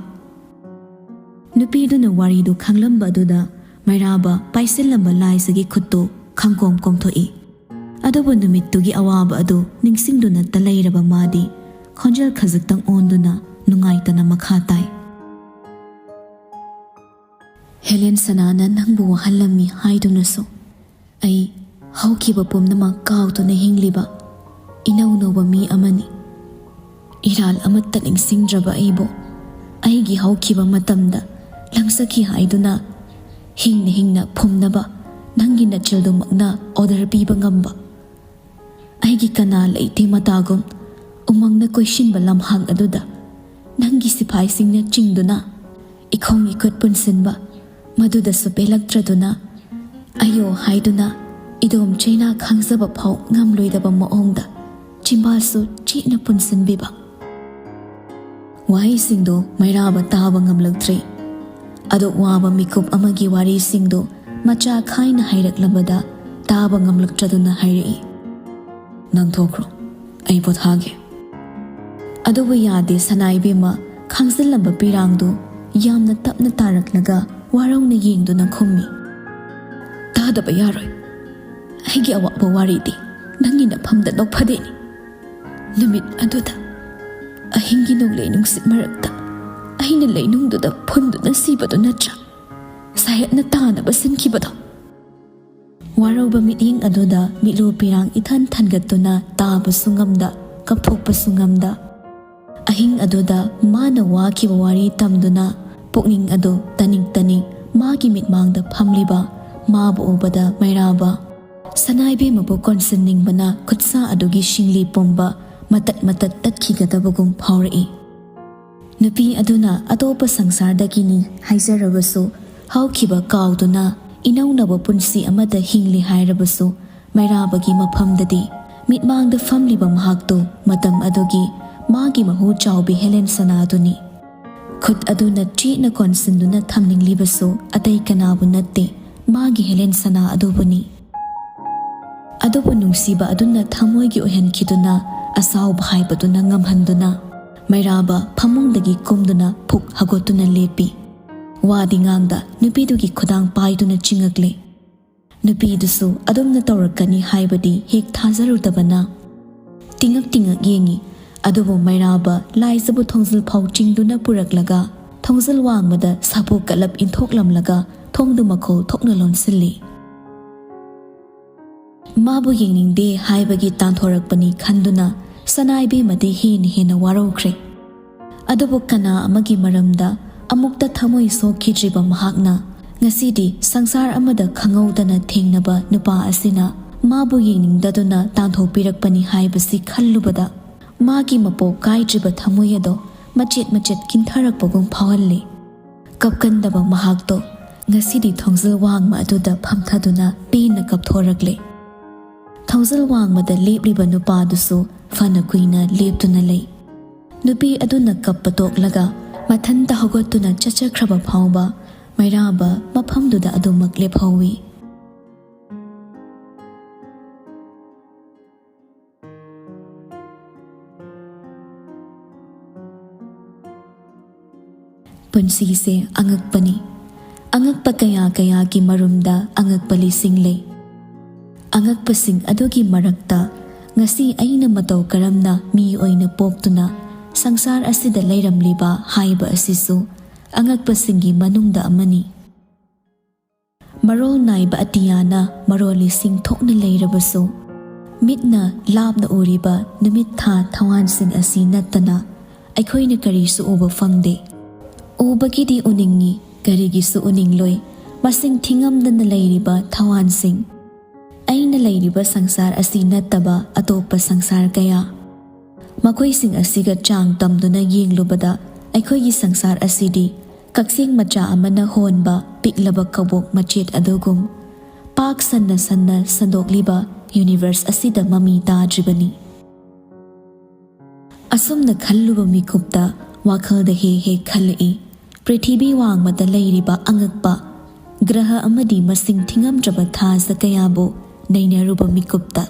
ꯅꯨꯄꯤꯗꯨꯅ ꯋꯥꯔꯤꯗꯨ ꯈꯪꯂꯝꯕ ꯑꯗꯨꯗ ꯃꯩꯔꯥꯕ ꯄꯥꯏꯁꯤꯜꯂꯝꯕ ꯂꯥꯏꯖꯒꯤ ꯈꯨꯠꯇꯨ ꯈꯪꯀꯣꯝ ꯀꯣꯝꯊꯣꯛꯏ꯫ ꯑꯗꯨꯕꯨ ꯅꯨꯃꯤꯠꯇꯨꯒꯤ ꯑꯋꯥꯕ ꯑꯗꯨ ꯅꯤꯡꯁꯤꯡꯗꯨꯅꯇ ꯂꯩꯔꯕ ꯃꯥꯗꯤ ꯈꯣꯟꯖꯦꯜ ꯈꯖꯤꯛꯇꯪ ꯑꯣꯟꯗꯨꯅ ꯅꯨꯡꯉꯥꯏꯇꯅ ꯃꯈꯥ ꯇꯥꯏ꯫ "ꯍꯦꯂꯦꯟ ꯁꯅꯥꯅ ꯅꯪꯕꯨ ꯋꯥꯍꯜꯂꯝꯃꯤ ꯍꯥꯏꯗꯨꯅꯁꯨ ꯑꯩ ꯍꯧꯈꯤꯕ ꯄꯨꯝꯅꯃꯛ ꯀꯥꯎꯗꯨꯅ ꯍꯤꯡꯂꯤꯕ ꯏꯅꯧ ꯅꯧꯕ ꯃꯤ ꯑꯃꯅꯤ꯫ ꯏꯔꯥꯜ ꯑꯃꯠꯇ ꯅꯤꯡꯁꯤꯡꯗ꯭ꯔꯕ ꯑꯩꯕꯨ ꯑꯩꯒꯤ ꯍꯧꯈꯤꯕ ꯃꯇꯝꯗ ꯂꯪꯆꯠꯈꯤ ꯍꯥꯏꯗꯨꯅ ꯍꯤꯡꯅ ꯍꯤꯡꯅ ꯐꯨꯝꯅꯕ ꯅꯪꯒꯤ ꯅꯆꯤꯜꯗꯨꯃꯛꯅ ꯑꯣꯔꯗꯔ ꯄꯤꯕ ꯉꯝꯕ? ꯑꯩꯒꯤ ꯀꯅꯥ ꯂꯩꯇꯦ ꯃꯇꯥꯒꯨꯝ ꯎꯃꯪꯅ ꯀꯣꯏꯁꯤꯟꯕ ꯂꯝꯍꯥꯡ ꯑꯗꯨꯗ ꯅꯪꯒꯤ ꯁꯤꯐꯥꯏꯁꯤꯡꯅ ꯆꯤꯡꯗꯨꯅ ꯏꯈꯣꯡ ꯏꯈꯨꯠ ꯄꯨꯟꯁꯤꯟꯕ, ꯃꯗꯨꯗꯁꯨ ꯄꯦꯜꯂꯛꯇ꯭ꯔꯗꯨꯅ ꯑꯌꯣ ꯍꯥꯏꯗꯨꯅ ꯏꯗꯣꯝ ꯆꯩꯅꯥ ꯈꯥꯡꯖꯕ ꯐꯥꯎ ꯉꯝꯂꯣꯏꯗꯕ ꯃꯑꯣꯡꯗ ꯆꯤꯝꯕꯥꯜꯁꯨ ꯆꯦꯠꯅ ꯄꯨꯟꯁꯤꯟꯕꯤꯕ꯫ ꯋꯥꯍꯩꯁꯤꯡꯗꯣ ꯃꯩꯔꯥꯕ ꯇꯥꯕ ꯉꯝꯂꯛꯇ꯭ꯔꯦ꯫ ꯑꯗꯨꯛ ꯋꯥꯕ ꯃꯤꯀꯨꯞ ꯑꯃꯒꯤ ꯋꯥꯔꯤꯁꯤꯡꯗꯣ ꯃꯆꯥ ꯈꯥꯏꯅ ꯍꯥꯏꯔꯛꯂꯕꯗ ꯇꯥꯕ ꯉꯝꯂꯛꯇ꯭ꯔꯗꯨꯅ ꯍꯥꯏꯔꯛꯏ, "ꯅꯪ ꯊꯣꯛꯈ꯭ꯔꯣ, ꯑꯩ ꯄꯣꯊꯥꯒꯦ"꯫ ꯑꯗꯨꯕꯨ ꯌꯥꯗꯦ ꯁꯅꯥ ꯏꯕꯦꯝꯃ, ꯈꯥꯡꯖꯤꯜꯂꯝꯕ ꯄꯤꯔꯥꯡꯗꯨ ꯌꯥꯝꯅ ꯇꯞꯅ ꯇꯥꯔꯛꯂꯒ ꯋꯥꯔꯧꯅ ꯌꯦꯡꯗꯨꯅ ꯈꯨꯝꯃꯤ, "ꯇꯥꯗꯕ ꯌꯥꯔꯣꯏ꯫ ꯑꯩꯒꯤ ꯑꯋꯥꯕ ꯋꯥꯔꯤꯗꯤ ꯅꯪꯒꯤ ꯅꯐꯝꯗ ꯅꯣꯛꯐꯗꯦꯅꯤ꯫ ꯅꯨꯃꯤꯠ ꯑꯗꯨꯗ ꯑꯍꯤꯡꯒꯤ ꯅꯣꯡꯂꯩ ꯅꯨꯡꯁꯤꯠ ꯃꯔꯛꯇ ꯑꯩꯅ ꯂꯩꯅꯨꯡꯗꯨꯗ ꯐꯨꯟꯗꯨꯅ ꯁꯤꯕꯗꯨ ꯅꯠꯇ꯭ꯔꯥ ꯁꯥꯍꯦꯕꯅ ꯇꯥꯅꯕ ꯁꯤꯟꯈꯤꯕꯗꯣ?" ꯋꯥꯔꯧꯕ ꯃꯤꯠꯌꯦꯡ ꯑꯗꯨꯗ ꯃꯤꯠꯂꯨ ꯄꯤꯔꯥꯡ ꯏꯊꯟ ꯊꯟꯒꯠꯇꯨꯅ ꯇꯥꯕꯁꯨ ꯉꯝꯗ, ꯀꯞꯊꯣꯛꯄꯁꯨ ꯉꯝꯗ, ꯑꯍꯤꯡ ꯑꯗꯨꯗ ꯃꯥꯅ ꯋꯥꯈꯤꯕ ꯋꯥꯔꯤ ꯇꯝꯗꯨꯅ ꯄꯨꯛꯅꯤꯡ ꯑꯗꯨ ꯇꯅꯤꯡ ꯇꯅꯤꯡ ꯃꯥꯒꯤ ꯃꯤꯠꯃꯥꯡꯗ ꯐꯝꯂꯤꯕ ꯃꯥꯕꯨ ꯎꯕꯗ ꯃꯩꯔꯥꯕ ꯁꯅꯥ ꯏꯕꯦꯝꯃꯕꯨ ꯀꯣꯟꯁꯤꯟꯅꯤꯡꯕꯅ ꯈꯨꯠꯁꯥ ꯑꯗꯨꯒꯤ ꯁꯤꯡꯂꯤ ꯄꯨꯝꯕ ꯃꯇꯠ ꯃꯇꯠ ꯇꯠꯈꯤꯒꯗꯕꯒꯨꯝ ꯐꯥꯎꯔꯛꯏ꯫ ꯅꯨꯄꯤ ꯑꯗꯨꯅ ꯑꯇꯣꯞꯄ ꯁꯪꯁꯥꯔꯗꯒꯤꯅꯤ ꯍꯥꯏꯖꯔꯕꯁꯨ, ꯍꯧꯈꯤꯕ ꯀꯥꯎꯗꯨꯅ ꯏꯅꯧꯅꯕ ꯄꯨꯟꯁꯤ ꯑꯃꯗ ꯍꯤꯡꯂꯤ ꯍꯥꯏꯔꯕꯁꯨ, ꯃꯩꯔꯥꯕꯒꯤ ꯃꯐꯝꯗꯗꯤ ꯃꯤꯠꯃꯥꯡꯗ ꯐꯝꯂꯤꯕ ꯃꯍꯥꯛꯇꯨ ꯃꯇꯝ ꯑꯗꯨꯒꯤ ꯃꯥꯒꯤ ꯃꯍꯨ ꯆꯥꯎꯕꯤ ꯍꯦꯂꯦꯟ ꯁꯅꯥꯗꯨꯅꯤ꯫ ꯈꯨꯠ ꯑꯗꯨꯅ ꯆꯦꯠꯅ ꯀꯣꯟꯁꯤꯟꯗꯨꯅ ꯊꯝꯅꯤꯡꯂꯤꯕꯁꯨ ꯑꯇꯩ ꯀꯅꯥꯕꯨ ꯅꯠꯇꯦ, ꯃꯥꯒꯤ ꯍꯦꯂꯦꯟ ꯁꯅꯥ ꯑꯗꯨꯕꯨꯅꯤ꯫ ꯑꯗꯨꯕꯨ ꯅꯨꯡꯁꯤꯕ ꯑꯗꯨꯅ ꯊꯃꯣꯏꯒꯤ ꯑꯣꯏꯍꯟꯈꯤꯗꯨꯅ ꯑꯁꯥꯎꯕ ꯍꯥꯏꯕꯗꯨꯅ ꯉꯝꯍꯟꯗꯨꯅ ꯃꯩꯔꯥꯕ ꯐꯃꯨꯡꯗꯒꯤ ꯀꯨꯝꯗꯨꯅ ꯐꯨꯛ ꯍꯧꯒꯠꯇꯨꯅ ꯂꯦꯞꯄꯤ꯫ ꯋꯥꯗꯤ ꯉꯥꯡꯗ ꯅꯨꯄꯤꯗꯨꯒꯤ ꯈꯨꯗꯥꯡ ꯄꯥꯏꯗꯨꯅ ꯆꯤꯡꯉꯛꯂꯦ꯫ ꯅꯨꯄꯤꯗꯨꯁꯨ ꯑꯗꯨꯝꯅ ꯇꯧꯔꯛꯀꯅꯤ ꯍꯥꯏꯕꯗꯤ ꯍꯦꯛ ꯊꯥꯖꯔꯨꯗꯕꯅ ꯇꯤꯡꯉꯛ ꯇꯤꯡꯉꯛ ꯌꯦꯡꯉꯤ꯫ ꯑꯗꯨꯕꯨ ꯃꯩꯔꯥꯕ ꯂꯥꯏꯖꯕꯨ ꯊꯣꯡꯖꯤꯜ ꯐꯥꯎ ꯆꯤꯡꯗꯨꯅ ꯄꯨꯔꯛꯂꯒ ꯊꯣꯡꯖꯤꯜ ꯋꯥꯡꯃꯗ ꯁꯥꯄꯣ ꯀꯜꯂꯞ ꯏꯟꯊꯣꯛꯂꯝꯂꯒ ꯊꯣꯡꯗꯨ ꯃꯈꯣꯜ ꯊꯣꯛꯅ ꯂꯣꯟꯁꯤꯜꯂꯤ꯫ ꯃꯥꯕꯨ ꯌꯦꯡꯅꯤꯡꯗꯦ ꯍꯥꯏꯕꯒꯤ ꯇꯥꯟꯊꯣꯔꯛꯄꯅꯤ ꯈꯟꯗꯨꯅ ꯁꯅꯥ ꯏꯕꯦꯝꯃꯗꯤ ꯍꯦꯟꯅ ꯍꯦꯟꯅ ꯋꯥꯔꯧꯈ꯭ꯔꯦ꯫ ꯑꯗꯨꯕꯨ ꯀꯅꯥ ꯑꯃꯒꯤ ꯃꯔꯝꯗ ꯑꯃꯨꯛꯇ ꯊꯃꯣꯏ ꯁꯣꯛꯈꯤꯗ꯭ꯔꯤꯕ ꯃꯍꯥꯛꯅ ꯉꯁꯤꯗꯤ ꯁꯪꯁꯥꯔ ꯑꯃꯗ ꯈꯪꯍꯧꯗꯅ ꯊꯦꯡꯅꯕ ꯅꯨꯄꯥ ꯑꯁꯤꯅ ꯃꯥꯕꯨ ꯌꯦꯡꯅꯤꯡꯗꯗꯨꯅ ꯇꯥꯟꯊꯣꯛꯄꯤꯔꯛꯄꯅꯤ ꯍꯥꯏꯕꯁꯤ ꯈꯜꯂꯨꯕꯗ ꯃꯥꯒꯤ ꯃꯄꯣꯛ ꯀꯥꯏꯗ꯭ꯔꯤꯕ ꯊꯃꯣꯏ ꯑꯗꯣ ꯃꯆꯦꯠ ꯃꯆꯦꯠ ꯀꯤꯟꯊꯔꯛꯄꯒꯨꯝ ꯐꯥꯎꯍꯜꯂꯤ꯫ ꯀꯞꯀꯟꯗꯕ ꯃꯍꯥꯛꯇꯣ ꯉꯁꯤꯗꯤ ꯊꯣꯡꯖꯤꯜ ꯋꯥꯡꯃ ꯑꯗꯨꯗ ꯐꯝꯊꯗꯨꯅ ꯄꯦꯟꯅ ꯀꯞꯊꯣꯔꯛꯂꯦ꯫ ꯊꯣꯡꯖꯤꯜ ꯋꯥꯡꯃꯗ ꯂꯦꯞꯂꯤꯕ ꯅꯨꯄꯥꯗꯨꯁꯨ ꯐꯅ ꯀꯨꯏꯅ ꯂꯦꯞꯇꯨꯅ ꯂꯩ꯫ ꯅꯨꯄꯤ ꯑꯗꯨꯅ ꯀꯞꯄ ꯇꯣꯛꯂꯒ ꯃꯊꯟꯇ ꯍꯧꯒꯠꯇꯨꯅ ꯆꯠꯆꯈ꯭ꯔꯕ ꯐꯥꯎꯕ ꯃꯩꯔꯥꯕ ꯃꯐꯝꯗꯨꯗ ꯑꯗꯨꯃꯛ ꯂꯦꯞꯍꯧꯏ꯫ ꯄꯨꯟꯁꯤꯁꯦ ꯑꯉꯛꯄꯅꯤ꯫ ꯑꯉꯛꯄ ꯀꯌꯥ ꯀꯌꯥꯒꯤ ꯃꯔꯨꯝꯗ ꯑꯉꯛꯄ ꯂꯤꯁꯤꯡ ꯂꯩ꯫ ꯑꯉꯛꯄꯁꯤꯡ ꯑꯗꯨꯒꯤ ꯃꯔꯛꯇ ꯉꯁꯤ ꯑꯩꯅ ꯃꯇꯧ ꯀꯔꯝꯅ ꯃꯤ ꯑꯣꯏꯅ ꯄꯣꯛꯇꯨꯅ ꯁꯪꯁꯥꯔ ꯑꯁꯤꯗ ꯂꯩꯔꯝꯂꯤꯕ ꯍꯥꯏꯕ ꯑꯁꯤꯁꯨ ꯑꯉꯛꯄꯁꯤꯡꯒꯤ ꯃꯅꯨꯡꯗ ꯑꯃꯅꯤ꯫ ꯃꯔꯣꯜ ꯅꯥꯏꯕ ꯑꯇꯤꯌꯥꯅ ꯃꯔꯣꯜ ꯂꯤꯁꯤꯡ ꯊꯣꯛꯅ ꯂꯩꯔꯕꯁꯨ, ꯃꯤꯠꯅ ꯂꯥꯞꯅ ꯎꯔꯤꯕ ꯅꯨꯃꯤꯠ ꯊꯥ ꯊꯋꯥꯟꯁꯤꯡ ꯑꯁꯤ ꯅꯠꯇꯅ ꯑꯩꯈꯣꯏꯅ ꯀꯔꯤꯁꯨ ꯎꯕ ꯐꯪꯗꯦ꯫ ꯎꯕꯒꯤꯗꯤ ꯎꯅꯤꯡꯉꯤ, ꯀꯔꯤꯒꯤꯁꯨ ꯎꯅꯤꯡꯂꯣꯏ, ꯃꯁꯤꯡ ꯊꯤꯉꯝꯗꯅ ꯂꯩꯔꯤꯕ ꯊꯋꯥꯟꯁꯤꯡ꯫ ꯑꯩꯅ ꯂꯩꯔꯤꯕ ꯁꯪꯁꯥꯔ ꯑꯁꯤ ꯅꯠꯇꯕ ꯑꯇꯣꯞꯄ ꯁꯪꯁꯥꯔ ꯀꯌꯥ꯫ ꯃꯈꯣꯏꯁꯤꯡ ꯑꯁꯤꯒ ꯆꯥꯡ ꯇꯝꯗꯨꯅ ꯌꯦꯡꯂꯨꯕꯗ ꯑꯩꯈꯣꯏꯒꯤ ꯁꯪꯁꯥꯔ ꯑꯁꯤꯗꯤ ꯀꯛꯆꯦꯡ ꯃꯆꯥ ꯑꯃꯅ ꯍꯣꯟꯕ ꯄꯤꯛꯂꯕ ꯀꯕꯣꯛ ꯃꯆꯦꯠ ꯑꯗꯨꯒꯨꯝ ꯄꯥꯛ ꯁꯟꯅ ꯁꯟꯅ ꯁꯟꯗꯣꯛꯂꯤꯕ ꯌꯨꯅꯤꯚꯔꯁ ꯑꯁꯤꯗ ꯃꯃꯤ ꯇꯥꯗ꯭ꯔꯤꯕꯅꯤ꯫ ꯑꯁꯨꯝꯅ ꯈꯜꯂꯨꯕ ꯃꯤꯀꯨꯞꯇ ꯋꯥꯈꯜꯗ ꯍꯦꯛ ꯍꯦꯛ ꯈꯜꯂꯛꯏ, ꯄ꯭ꯔꯤꯊꯤꯕꯤ ꯋꯥꯡꯃꯗ ꯂꯩꯔꯤꯕ ꯑꯉꯛꯄ ꯒ꯭ꯔꯍ ꯑꯃꯗꯤ ꯃꯁꯤꯡ ꯊꯤꯉꯝꯗ꯭ꯔꯕ ꯊꯥꯖ ꯀꯌꯥꯕꯨ ꯅꯩꯅꯔꯨꯕ ꯃꯤꯀꯨꯞꯇ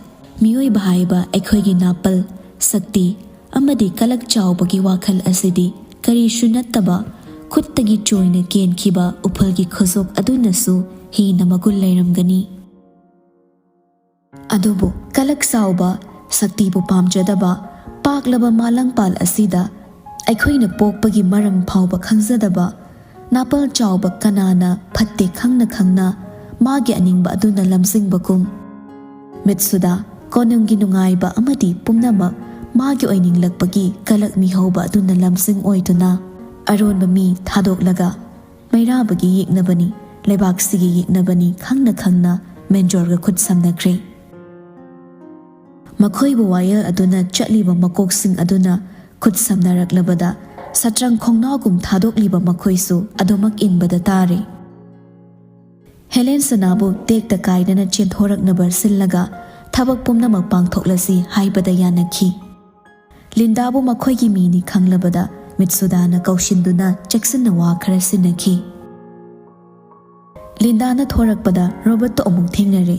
ꯃꯤꯑꯣꯏꯕ ꯍꯥꯏꯕ ꯑꯩꯈꯣꯏꯒꯤ ꯅꯥꯄꯜ, ꯁꯛꯇꯤ ꯑꯃꯗꯤ ꯀꯂꯛ ꯆꯥꯎꯕꯒꯤ ꯋꯥꯈꯜ ꯑꯁꯤꯗꯤ ꯀꯔꯤꯁꯨ ꯅꯠꯇꯕ ꯈꯨꯠꯇꯒꯤ ꯆꯣꯏꯅ ꯀꯦꯟꯈꯤꯕ ꯎꯐꯜꯒꯤ ꯈꯨꯖꯣꯛ ꯑꯗꯨꯅꯁꯨ ꯍꯦꯟꯅ ꯃꯒꯨꯟ ꯂꯩꯔꯝꯒꯅꯤ꯫ ꯑꯗꯨꯕꯨ ꯀꯂꯛ ꯆꯥꯎꯕ, ꯁꯛꯇꯤꯕꯨ ꯄꯥꯝꯖꯗꯕ, ꯄꯥꯛꯂꯕ ꯃꯥꯂꯪꯄꯥꯜ ꯑꯁꯤꯗ ꯑꯩꯈꯣꯏꯅ ꯄꯣꯛꯄꯒꯤ ꯃꯔꯝ ꯐꯥꯎꯕ ꯈꯪꯖꯗꯕ ꯅꯥꯄꯜ ꯆꯥꯎꯕ ꯀꯅꯥꯅ ꯐꯠꯇꯦ ꯈꯪꯅ ꯈꯪꯅ ꯃꯥꯒꯤ ꯑꯅꯤꯡꯕ ꯑꯗꯨꯅ ꯂꯝꯖꯤꯡꯕꯒꯨꯝ, ꯃꯤꯠꯁꯨꯗ ꯀꯣꯅꯨꯡꯒꯤ ꯅꯨꯡꯉꯥꯏꯕ ꯑꯃꯗꯤ ꯄꯨꯝꯅꯃꯛ ꯃꯥꯒꯤ ꯑꯣꯏꯅꯤꯡꯂꯛꯄꯒꯤ ꯀꯂꯛ ꯃꯤꯍꯧꯕ ꯑꯗꯨꯅ ꯂꯝꯖꯤꯡ ꯑꯣꯏꯗꯨꯅ ꯑꯔꯣꯟꯕ ꯃꯤ ꯊꯥꯗꯣꯛꯂꯒ ꯃꯩꯔꯥꯕꯒꯤ ꯌꯦꯛꯅꯕꯅꯤ, ꯂꯩꯕꯥꯛꯁꯤꯒꯤ ꯌꯦꯛꯅꯕꯅꯤ ꯈꯪꯅ ꯈꯪꯅ ꯃꯦꯟꯖꯣꯔꯒ ꯈꯨꯠ ꯁꯝꯅꯈ꯭ꯔꯦ꯫ ꯃꯈꯣꯏꯕꯨ ꯋꯥꯌꯦꯜ ꯑꯗꯨꯅ ꯆꯠꯂꯤꯕ ꯃꯀꯣꯛꯁꯤꯡ ꯑꯗꯨꯅ ꯈꯨꯠ ꯁꯝꯅꯔꯛꯂꯕꯗ ꯁꯇ꯭ꯔꯪ ꯈꯣꯡꯅꯥꯎꯒꯨꯝ ꯊꯥꯗꯣꯛꯂꯤꯕ ꯃꯈꯣꯏꯁꯨ ꯑꯗꯨꯃꯛ ꯏꯟꯕꯗ ꯇꯥꯔꯦ꯫ ꯍꯦꯂꯦꯟ ꯁꯅꯥꯕꯨ ꯇꯦꯛꯇ ꯀꯥꯏꯗꯅ ꯆꯦꯟꯊꯣꯔꯛꯅꯕ ꯁꯤꯜꯂꯒ ꯊꯕꯛ ꯄꯨꯝꯅꯃꯛ ꯄꯥꯡꯊꯣꯛꯂꯁꯤ ꯍꯥꯏꯕꯗ ꯌꯥꯅꯈꯤ꯫ ꯂꯤꯟꯗꯥꯕꯨ ꯃꯈꯣꯏꯒꯤ ꯃꯤꯅꯤ ꯈꯪꯂꯕꯗ ꯃꯤꯠꯁꯨꯗꯥꯅ ꯀꯧꯁꯤꯟꯗꯨꯅ ꯆꯦꯛꯁꯤꯟꯅ ꯋꯥ ꯈꯔ ꯁꯤꯟꯅꯈꯤ꯫ ꯂꯤꯟꯗꯥꯅ ꯊꯣꯔꯛꯄꯗ ꯔꯣꯕꯔꯠꯇꯣ ꯑꯃꯨꯛ ꯊꯦꯡꯅꯔꯦ꯫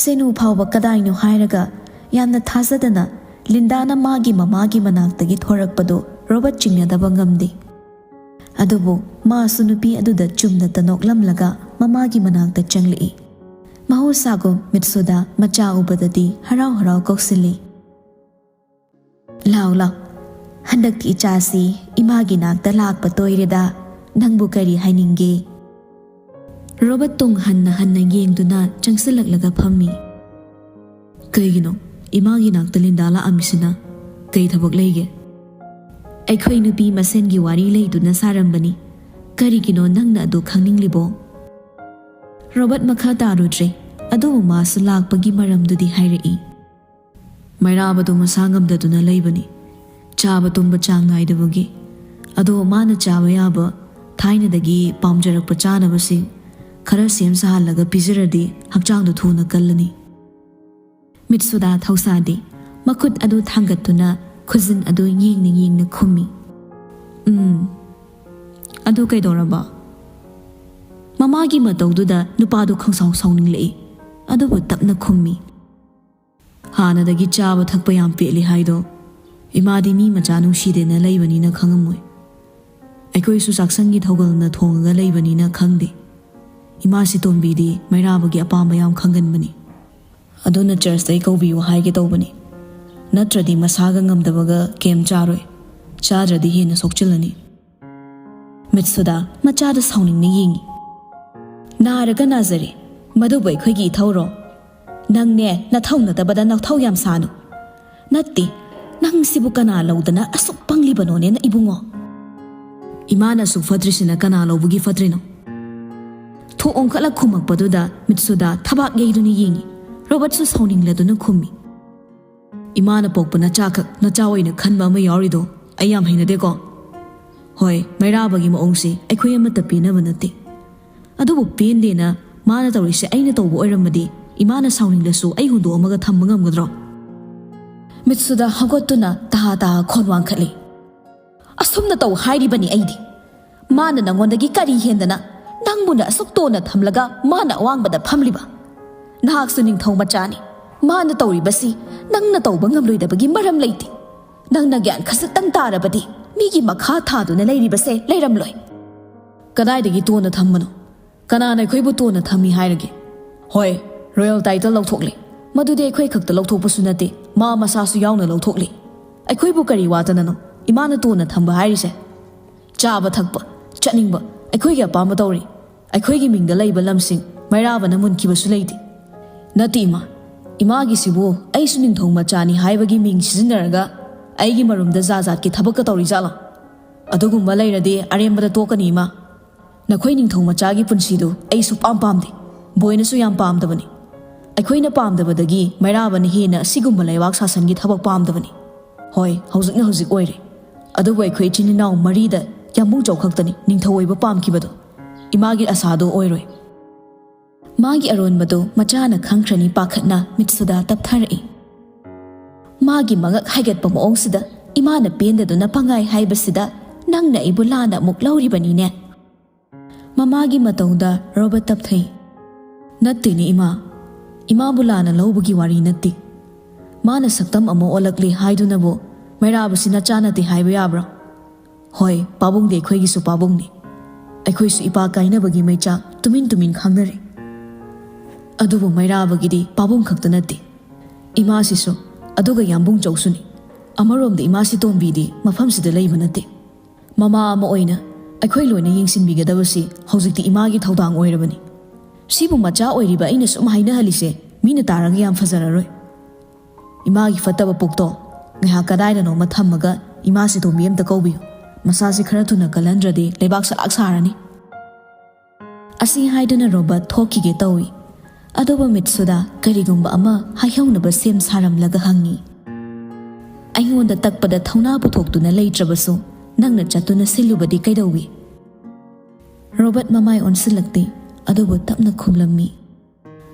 ꯁꯦꯅꯨ ꯐꯥꯎꯕ ꯀꯗꯥꯏꯅꯣ ꯍꯥꯏꯔꯒ ꯌꯥꯝꯅ ꯊꯥꯖꯗꯅ ꯂꯤꯟꯗꯥꯅ ꯃꯥꯒꯤ ꯃꯃꯥꯒꯤ ꯃꯅꯥꯛꯇꯒꯤ ꯊꯣꯔꯛꯄꯗꯨ ꯔꯣꯕꯔꯠ ꯆꯤꯡꯅꯗꯕ ꯉꯝꯗꯦ꯫ ꯑꯗꯨꯕꯨ ꯃꯥꯁꯨ ꯅꯨꯄꯤ ꯑꯗꯨꯗ ꯆꯨꯝꯅꯇ ꯅꯣꯛꯂꯝꯂꯒ ꯃꯃꯥꯒꯤ ꯃꯅꯥꯛꯇ ꯆꯪꯂꯛꯏ꯫ ꯃꯍꯧꯁꯥꯒꯨꯝ ꯃꯤꯠꯁꯨꯗꯥ ꯃꯆꯥ ꯎꯕꯗꯗꯤ ꯍꯔꯥꯎ ꯍꯔꯥꯎ ꯀꯧꯁꯤꯜꯂꯤ꯫ "ꯂꯥꯎ, ꯂꯥꯎ, ꯍꯟꯗꯛꯇꯤ ꯏꯆꯥꯁꯤ ꯏꯃꯥꯒꯤ ꯅꯥꯛꯇ ꯂꯥꯛꯄ ꯇꯣꯏꯔꯦꯗ꯫ ꯅꯪꯕꯨ ꯀꯔꯤ ꯍꯥꯏꯅꯤꯡꯒꯦ?" ꯔꯣꯕꯔꯠ ꯇꯨꯡ ꯍꯟꯅ ꯍꯟꯅ ꯌꯦꯡꯗꯨꯅ ꯆꯪꯁꯤꯜꯂꯛꯂꯒ ꯐꯝꯃꯤ꯫ "ꯀꯩꯒꯤꯅꯣ ꯏꯃꯥꯒꯤ ꯅꯥꯛꯇ ꯂꯤꯟꯗꯥ ꯂꯥꯛꯑꯝꯃꯤꯁꯤꯅ? ꯀꯩ ꯊꯕꯛ ꯂꯩꯒꯦ?" "ꯑꯩꯈꯣꯏ ꯅꯨꯄꯤ ꯃꯁꯦꯟꯒꯤ ꯋꯥꯔꯤ ꯂꯩꯗꯨꯅ ꯁꯥꯔꯝꯕꯅꯤ꯫ ꯀꯔꯤꯒꯤꯅꯣ ꯅꯪꯅ ꯑꯗꯨ ꯈꯪꯅꯤꯡꯂꯤꯕꯣ?" ꯔꯣꯕꯔꯠ ꯃꯈꯥ ꯇꯥꯔꯨꯗ꯭ꯔꯦ, ꯑꯗꯨꯕꯨ ꯃꯥꯁꯨ ꯂꯥꯛꯄꯒꯤ ꯃꯔꯝꯗꯨꯗꯤ ꯍꯥꯏꯔꯛꯏ꯫ "ꯃꯩꯔꯥꯕꯗꯨ ꯃꯁꯥ ꯉꯝꯗꯗꯨꯅ ꯂꯩꯕꯅꯤ, ꯆꯥꯕ ꯇꯨꯝꯕ ꯆꯥꯡ ꯅꯥꯏꯗꯕꯒꯤ꯫ ꯑꯗꯣ ꯃꯥꯅ ꯆꯥꯕ ꯌꯥꯕ ꯊꯥꯏꯅꯗꯒꯤ ꯄꯥꯝꯖꯔꯛꯄ ꯆꯥꯅꯕꯁꯤꯡ ꯈꯔ ꯁꯦꯝ ꯁꯥꯍꯜꯂꯒ ꯄꯤꯖꯔꯗꯤ ꯍꯛꯆꯥꯡꯗꯣ ꯊꯨꯅ ꯀꯜꯂꯅꯤ꯫" ꯃꯤꯠꯁꯨꯗꯥ ꯊꯧꯁꯥꯗꯦ, ꯃꯈꯨꯠ ꯑꯗꯨ ꯊꯥꯡꯒꯠꯇꯨꯅ ꯈꯨꯖꯤꯟ ꯑꯗꯨ ꯌꯦꯡꯅ ꯌꯦꯡꯅ ꯈꯨꯝꯃꯤ꯫ "ꯎꯝ, ꯑꯗꯨ ꯀꯩꯗꯧꯔꯕ?" ꯃꯃꯥꯒꯤ ꯃꯇꯧꯗꯨꯗ ꯅꯨꯄꯥꯗꯨ ꯈꯪꯁꯥꯎ ꯁꯥꯎꯅꯤꯡꯂꯛꯏ, ꯑꯗꯨꯕꯨ ꯇꯞꯅ ꯈꯨꯝꯃꯤ꯫ "ꯍꯥꯟꯅꯗꯒꯤ ꯆꯥꯕ ꯊꯛꯄ ꯌꯥꯝ ꯄꯦꯠꯂꯤ ꯍꯥꯏꯗꯣ ꯏꯃꯥꯗꯤ ꯃꯤ ꯃꯆꯥ ꯅꯨꯡꯁꯤꯗꯦꯅ ꯂꯩꯕꯅꯤꯅ ꯈꯪꯉꯝꯃꯣꯏ꯫ ꯑꯩꯈꯣꯏꯁꯨ ꯆꯥꯛꯁꯪꯒꯤ ꯊꯧꯒꯜꯅ ꯊꯣꯡꯉꯒ ꯂꯩꯕꯅꯤꯅ ꯈꯪꯗꯦ꯫ ꯏꯃꯥ ꯁꯤꯇꯣꯝꯕꯤꯗꯤ ꯃꯩꯔꯥꯕꯒꯤ ꯑꯄꯥꯝꯕ ꯌꯥꯝ ꯈꯪꯒꯟꯕꯅꯤ꯫ ꯑꯗꯨꯅ ꯆꯔꯆꯇꯩ ꯀꯧꯕꯤꯌꯨ ꯍꯥꯏꯒꯦ ꯇꯧꯕꯅꯤ꯫ ꯅꯠꯇ꯭ꯔꯗꯤ ꯃꯁꯥꯒ ꯉꯝꯗꯕꯒ ꯀꯩꯝ ꯆꯥꯔꯣꯏ꯫ ꯆꯥꯗ꯭ꯔꯗꯤ ꯍꯦꯟꯅ ꯁꯣꯛꯆꯤꯜꯂꯅꯤ꯫" ꯃꯤꯠꯁꯨꯗꯥ ꯃꯆꯥꯗ ꯁꯥꯎꯅꯤꯡꯅ ꯌꯦꯡꯉꯤ꯫ "ꯅꯥꯔꯒ ꯅꯥꯖꯔꯦ, ꯃꯗꯨꯕꯨ ꯑꯩꯈꯣꯏꯒꯤ ꯏꯊꯧꯔꯣ? ꯅꯪꯅꯦ ꯅꯊꯧ ꯅꯠꯇꯕꯗ ꯅꯊꯧ ꯌꯥꯝ ꯁꯥꯅꯨ꯫ ꯅꯠꯇꯦ, ꯅꯪꯁꯤꯕꯨ ꯀꯅꯥ ꯂꯧꯗꯅ ꯑꯁꯨꯛ ꯄꯪꯂꯤꯕꯅꯣꯅꯦ ꯅ ꯏꯕꯨꯡꯉꯣ?" "ꯏꯃꯥꯅ ꯑꯁꯨꯛ ꯐꯠꯇ꯭ꯔꯤꯁꯤꯅ ꯀꯅꯥ ꯂꯧꯕꯒꯤ ꯐꯠꯇ꯭ꯔꯤꯅꯣ?" ꯊꯣꯛ ꯑꯣꯟꯈꯠꯂ ꯈꯨꯝꯃꯛꯄꯗꯨꯗ ꯃꯤꯠꯁꯨꯗꯥ ꯊꯕꯥꯛ ꯌꯩꯗꯨꯅ ꯌꯦꯡꯉꯤ꯫ ꯔꯣꯕꯔꯠꯁꯨ ꯁꯥꯎꯅꯤꯡꯂꯗꯨꯅ ꯈꯨꯝꯃꯤ꯫ "ꯏꯃꯥꯅ ꯄꯣꯛꯄ ꯅꯆꯥꯈꯛ ꯅꯆꯥ ꯑꯣꯏꯅ ꯈꯟꯕ ꯑꯃ ꯌꯥꯎꯔꯤꯗꯣ ꯑꯩ ꯌꯥꯝ ꯍꯩꯅꯗꯦꯀꯣ꯫ ꯍꯣꯏ, ꯃꯩꯔꯥꯕꯒꯤ ꯃꯑꯣꯡꯁꯤ ꯑꯩꯈꯣꯏ ꯑꯃꯠꯇ ꯄꯦꯟꯅꯕ ꯅꯠꯇꯦ꯫ ꯑꯗꯨꯕꯨ ꯄꯦꯟꯗꯦꯅ ꯃꯥꯅ ꯇꯧꯔꯤꯁꯦ ꯑꯩꯅ ꯇꯧꯕ ꯑꯣꯏꯔꯝꯃꯗꯤ ꯏꯃꯥꯅ ꯁꯥꯎꯅꯤꯡꯂꯁꯨ ꯑꯩ ꯍꯨꯟꯗꯣꯛꯑꯝꯃꯒ ꯊꯝꯕ ꯉꯝꯒꯗ꯭ꯔꯣ?" ꯃꯤꯠꯁꯨꯗꯥ ꯍꯧꯒꯠꯇꯨꯅ ꯇꯍꯥ ꯇꯍꯥ ꯈꯣꯟ ꯋꯥꯡꯈꯠꯂꯤ꯫ "ꯑꯁꯨꯝꯅ ꯇꯧ ꯍꯥꯏꯔꯤꯕꯅꯤ ꯑꯩꯗꯤ꯫ ꯃꯥꯅ ꯅꯪꯉꯣꯟꯗꯒꯤ ꯀꯔꯤ ꯍꯦꯟꯗꯅ ꯅꯪꯕꯨꯅ ꯑꯁꯨꯛ ꯇꯣꯟꯅ ꯊꯝꯂꯒ ꯃꯥꯅ ꯑꯋꯥꯡꯕꯗ ꯐꯝꯂꯤꯕ? ꯅꯍꯥꯛꯁꯨ ꯅꯤꯡꯊꯧ ꯃꯆꯥꯅꯤ꯫ ꯃꯥꯅ ꯇꯧꯔꯤꯕꯁꯤ ꯅꯪꯅ ꯇꯧꯕ ꯉꯝꯂꯣꯏꯗꯕꯒꯤ ꯃꯔꯝ ꯂꯩꯇꯦ꯫ ꯅꯪꯅ ꯒ꯭ꯌꯥꯟ ꯈꯖꯤꯛꯇꯪ ꯇꯥꯔꯕꯗꯤ ꯃꯤꯒꯤ ꯃꯈꯥ ꯊꯥꯗꯨꯅ ꯂꯩꯔꯤꯕꯁꯦ ꯂꯩꯔꯝꯂꯣꯏ꯫" "ꯀꯗꯥꯏꯗꯒꯤ ꯇꯣꯟꯅ ꯊꯝꯕꯅꯣ? ꯀꯅꯥꯅ ꯑꯩꯈꯣꯏꯕꯨ ꯇꯣꯟꯅ ꯊꯝꯃꯤ ꯍꯥꯏꯔꯒꯦ? ꯍꯣꯏ, ꯔꯣꯌꯦꯜ ꯇꯥꯏꯇꯜ ꯂꯧꯊꯣꯛꯂꯦ꯫ ꯃꯗꯨꯗꯤ ꯑꯩꯈꯣꯏ ꯈꯛꯇ ꯂꯧꯊꯣꯛꯄꯁꯨ ꯅꯠꯇꯦ, ꯃꯥ ꯃꯁꯥꯁꯨ ꯌꯥꯎꯅ ꯂꯧꯊꯣꯛꯂꯦ꯫ ꯑꯩꯈꯣꯏꯕꯨ ꯀꯔꯤ ꯋꯥꯠꯇꯅꯅꯣ ꯏꯃꯥꯅ ꯇꯣꯟꯅ ꯊꯝꯕ ꯍꯥꯏꯔꯤꯁꯦ? ꯆꯥꯕ ꯊꯛꯄ, ꯆꯠꯅꯤꯡꯕ, ꯑꯩꯈꯣꯏꯒꯤ ꯑꯄꯥꯝꯕ ꯇꯧꯔꯤ꯫ ꯑꯩꯈꯣꯏꯒꯤ ꯃꯤꯡꯗ ꯂꯩꯕ ꯂꯝꯁꯤꯡ ꯃꯩꯔꯥꯕꯅ ꯃꯨꯟꯈꯤꯕꯁꯨ ꯂꯩꯇꯦ꯫ ꯅꯠꯇꯦ ꯏꯃꯥ, ꯏꯃꯥꯒꯤꯁꯤꯕꯨ ꯑꯩꯁꯨ ꯅꯤꯡꯊꯧ ꯃꯆꯥꯅꯤ ꯍꯥꯏꯕꯒꯤ ꯃꯤꯡ ꯁꯤꯖꯤꯟꯅꯔꯒ ꯑꯩꯒꯤ ꯃꯔꯨꯝꯗ ꯖꯥꯠ ꯖꯥꯠꯀꯤ ꯊꯕꯛꯀ ꯇꯧꯔꯤꯖꯥꯠꯂꯣ? ꯑꯗꯨꯒꯨꯝꯕ ꯂꯩꯔꯗꯤ ꯑꯔꯦꯝꯕꯗ ꯇꯣꯛꯀꯅꯤ ꯏꯃꯥ꯫ ꯅꯈꯣꯏ ꯅꯤꯡꯊꯧ ꯃꯆꯥꯒꯤ ꯄꯨꯟꯁꯤꯗꯨ ꯑꯩ ꯁꯨꯛꯄꯥꯝ ꯄꯥꯝꯗꯦ꯫ ꯕꯣꯏꯅꯁꯨ ꯌꯥꯝ ꯄꯥꯝꯗꯕꯅꯤ꯫ ꯑꯩꯈꯣꯏꯅ ꯄꯥꯝꯗꯕꯗꯒꯤ ꯃꯩꯔꯥꯕꯅ ꯍꯦꯟꯅ ꯑꯁꯤꯒꯨꯝꯕ ꯂꯩꯕꯥꯛ ꯁꯥꯁꯟꯒꯤ ꯊꯕꯛ ꯄꯥꯝꯗꯕꯅꯤ꯫ ꯍꯣꯏ, ꯍꯧꯖꯤꯛꯅ ꯍꯧꯖꯤꯛ ꯑꯣꯏꯔꯦ꯫ ꯑꯗꯨꯕꯨ ꯑꯩꯈꯣꯏ ꯏꯆꯤꯟ ꯏꯅꯥꯎ ꯃꯔꯤꯗ ꯌꯥꯝꯕꯨꯡ ꯆꯧ ꯈꯛꯇꯅꯤ ꯅꯤꯡꯊꯧ ꯑꯣꯏꯕ ꯄꯥꯝꯈꯤꯕꯗꯣ꯫ ꯏꯃꯥꯒꯤ ꯑꯁꯥꯗꯣ ꯑꯣꯏꯔꯣꯏ꯫" ꯃꯥꯒꯤ ꯑꯔꯣꯟꯕꯗꯣ ꯃꯆꯥꯅ ꯈꯪꯈ꯭ꯔꯅꯤ ꯄꯥꯈꯠꯅ ꯃꯤꯠꯁꯨꯗꯥ ꯇꯞꯊꯔꯛꯏ꯫ "ꯃꯥꯒꯤ ꯃꯉꯛ ꯍꯥꯏꯒꯠꯄ ꯃꯑꯣꯡꯁꯤꯗ ꯏꯃꯥꯅ ꯄꯦꯟꯗꯗꯨꯅ ꯄꯪꯍꯥꯏ ꯍꯥꯏꯕꯁꯤꯗ ꯅꯪꯅ ꯑꯩꯕꯨ ꯂꯥꯟꯅ ꯑꯃꯨꯛ ꯂꯧꯔꯤꯕꯅꯤꯅꯦ꯫" ꯃꯃꯥꯒꯤ ꯃꯇꯧꯗ ꯔꯣꯕꯔꯠ ꯇꯞꯊꯩ꯫ "ꯅꯠꯇꯦꯅꯦ ꯏꯃꯥ, ꯏꯃꯥꯕꯨ ꯂꯥꯟꯅ ꯂꯧꯕꯒꯤ ꯋꯥꯔꯤ ꯅꯠꯇꯦ꯫ ꯃꯥꯅ ꯁꯛꯇꯝ ꯑꯃ ꯑꯣꯜꯂꯛꯂꯦ ꯍꯥꯏꯗꯨꯅꯕꯨ ꯃꯩꯔꯥꯕꯁꯤ ꯅꯆꯥ ꯅꯠꯇꯦ ꯍꯥꯏꯕ ꯌꯥꯕ꯭ꯔꯥ? ꯍꯣꯏ, ꯄꯥꯕꯨꯡꯗꯤ ꯑꯩꯈꯣꯏꯒꯤꯁꯨ ꯄꯥꯕꯨꯡꯅꯤ꯫ ꯑꯩꯈꯣꯏꯁꯨ ꯏꯄꯥ ꯀꯥꯏꯅꯕꯒꯤ ꯃꯩꯆꯥꯛ ꯇꯨꯃꯤꯟ ꯇꯨꯃꯤꯟ ꯈꯪꯅꯔꯦ꯫ ꯑꯗꯨꯕꯨ ꯃꯩꯔꯥꯕꯒꯤꯗꯤ ꯄꯥꯕꯨꯡ ꯈꯛꯇ ꯅꯠꯇꯦ, ꯏꯃꯥꯁꯤꯁꯨ, ꯑꯗꯨꯒ ꯌꯥꯝꯕꯨꯡ ꯆꯧꯁꯨꯅꯤ꯫ ꯑꯃꯔꯣꯝꯗ ꯏꯃꯥ ꯁꯤꯇꯣꯝꯕꯤꯗꯤ ꯃꯐꯝꯁꯤꯗ ꯂꯩꯕ ꯅꯠꯇꯦ꯫ ꯃꯃꯥ ꯑꯃ ꯑꯣꯏꯅ ꯑꯩꯈꯣꯏ ꯂꯣꯏꯅ ꯌꯦꯡꯁꯤꯟꯕꯤꯒꯗꯕꯁꯤ ꯍꯧꯖꯤꯛꯇꯤ ꯏꯃꯥꯒꯤ ꯊꯧꯗꯥꯡ ꯑꯣꯏꯔꯕꯅꯤ꯫ ꯁꯤꯕꯨ ꯃꯆꯥ ꯑꯣꯏꯔꯤꯕ ꯑꯩꯅ ꯁꯨꯝ ꯍꯥꯏꯅꯍꯜꯂꯤꯁꯦ ꯃꯤꯅ ꯇꯥꯔꯒ ꯌꯥꯝ ꯐꯖꯔꯔꯣꯏ꯫ ꯏꯃꯥꯒꯤ ꯐꯠꯇꯕ ꯄꯨꯛꯇꯣ ꯉꯥꯏꯍꯥꯛ ꯀꯗꯥꯏꯗꯅꯣꯃ ꯊꯝꯃꯒ ꯏꯃꯥ ꯁꯤꯇꯣꯝꯕꯤ ꯑꯝꯇ ꯀꯧꯕꯤꯌꯨ꯫ "ꯃꯁꯥꯁꯤ ꯈꯔ ꯊꯨꯅ ꯀꯜꯍꯟꯗ꯭ꯔꯗꯤ ꯂꯩꯕꯥꯛ ꯁꯂꯥꯛ ꯁꯥꯔꯅꯤ"꯫ ꯑꯁꯤ ꯍꯥꯏꯗꯨꯅ ꯔꯣꯕꯔꯠ ꯊꯣꯛꯈꯤꯒꯦ ꯇꯧꯏ꯫ ꯑꯗꯨꯕꯨ ꯃꯤꯠꯁꯨꯗꯥ ꯀꯔꯤꯒꯨꯝꯕ ꯑꯃ ꯍꯥꯏꯍꯧꯅꯕ ꯁꯦꯝ ꯁꯥꯔꯝꯂꯒ ꯍꯪꯉꯤ, "ꯑꯩꯉꯣꯟꯗ ꯇꯛꯄꯗ ꯊꯧꯅꯥ ꯄꯨꯊꯣꯛꯇꯨꯅ ꯂꯩꯇ꯭ꯔꯕꯁꯨ ꯅꯪꯅ ꯆꯠꯇꯨꯅ ꯁꯤꯜꯂꯨꯕꯗꯤ ꯀꯩꯗꯧꯏ?" ꯔꯣꯕꯔꯠ ꯃꯃꯥꯏ ꯑꯣꯟꯁꯤꯜꯂꯛꯇꯦ, ꯑꯗꯨꯕꯨ ꯇꯞꯅ ꯈꯨꯝꯂꯝꯃꯤ,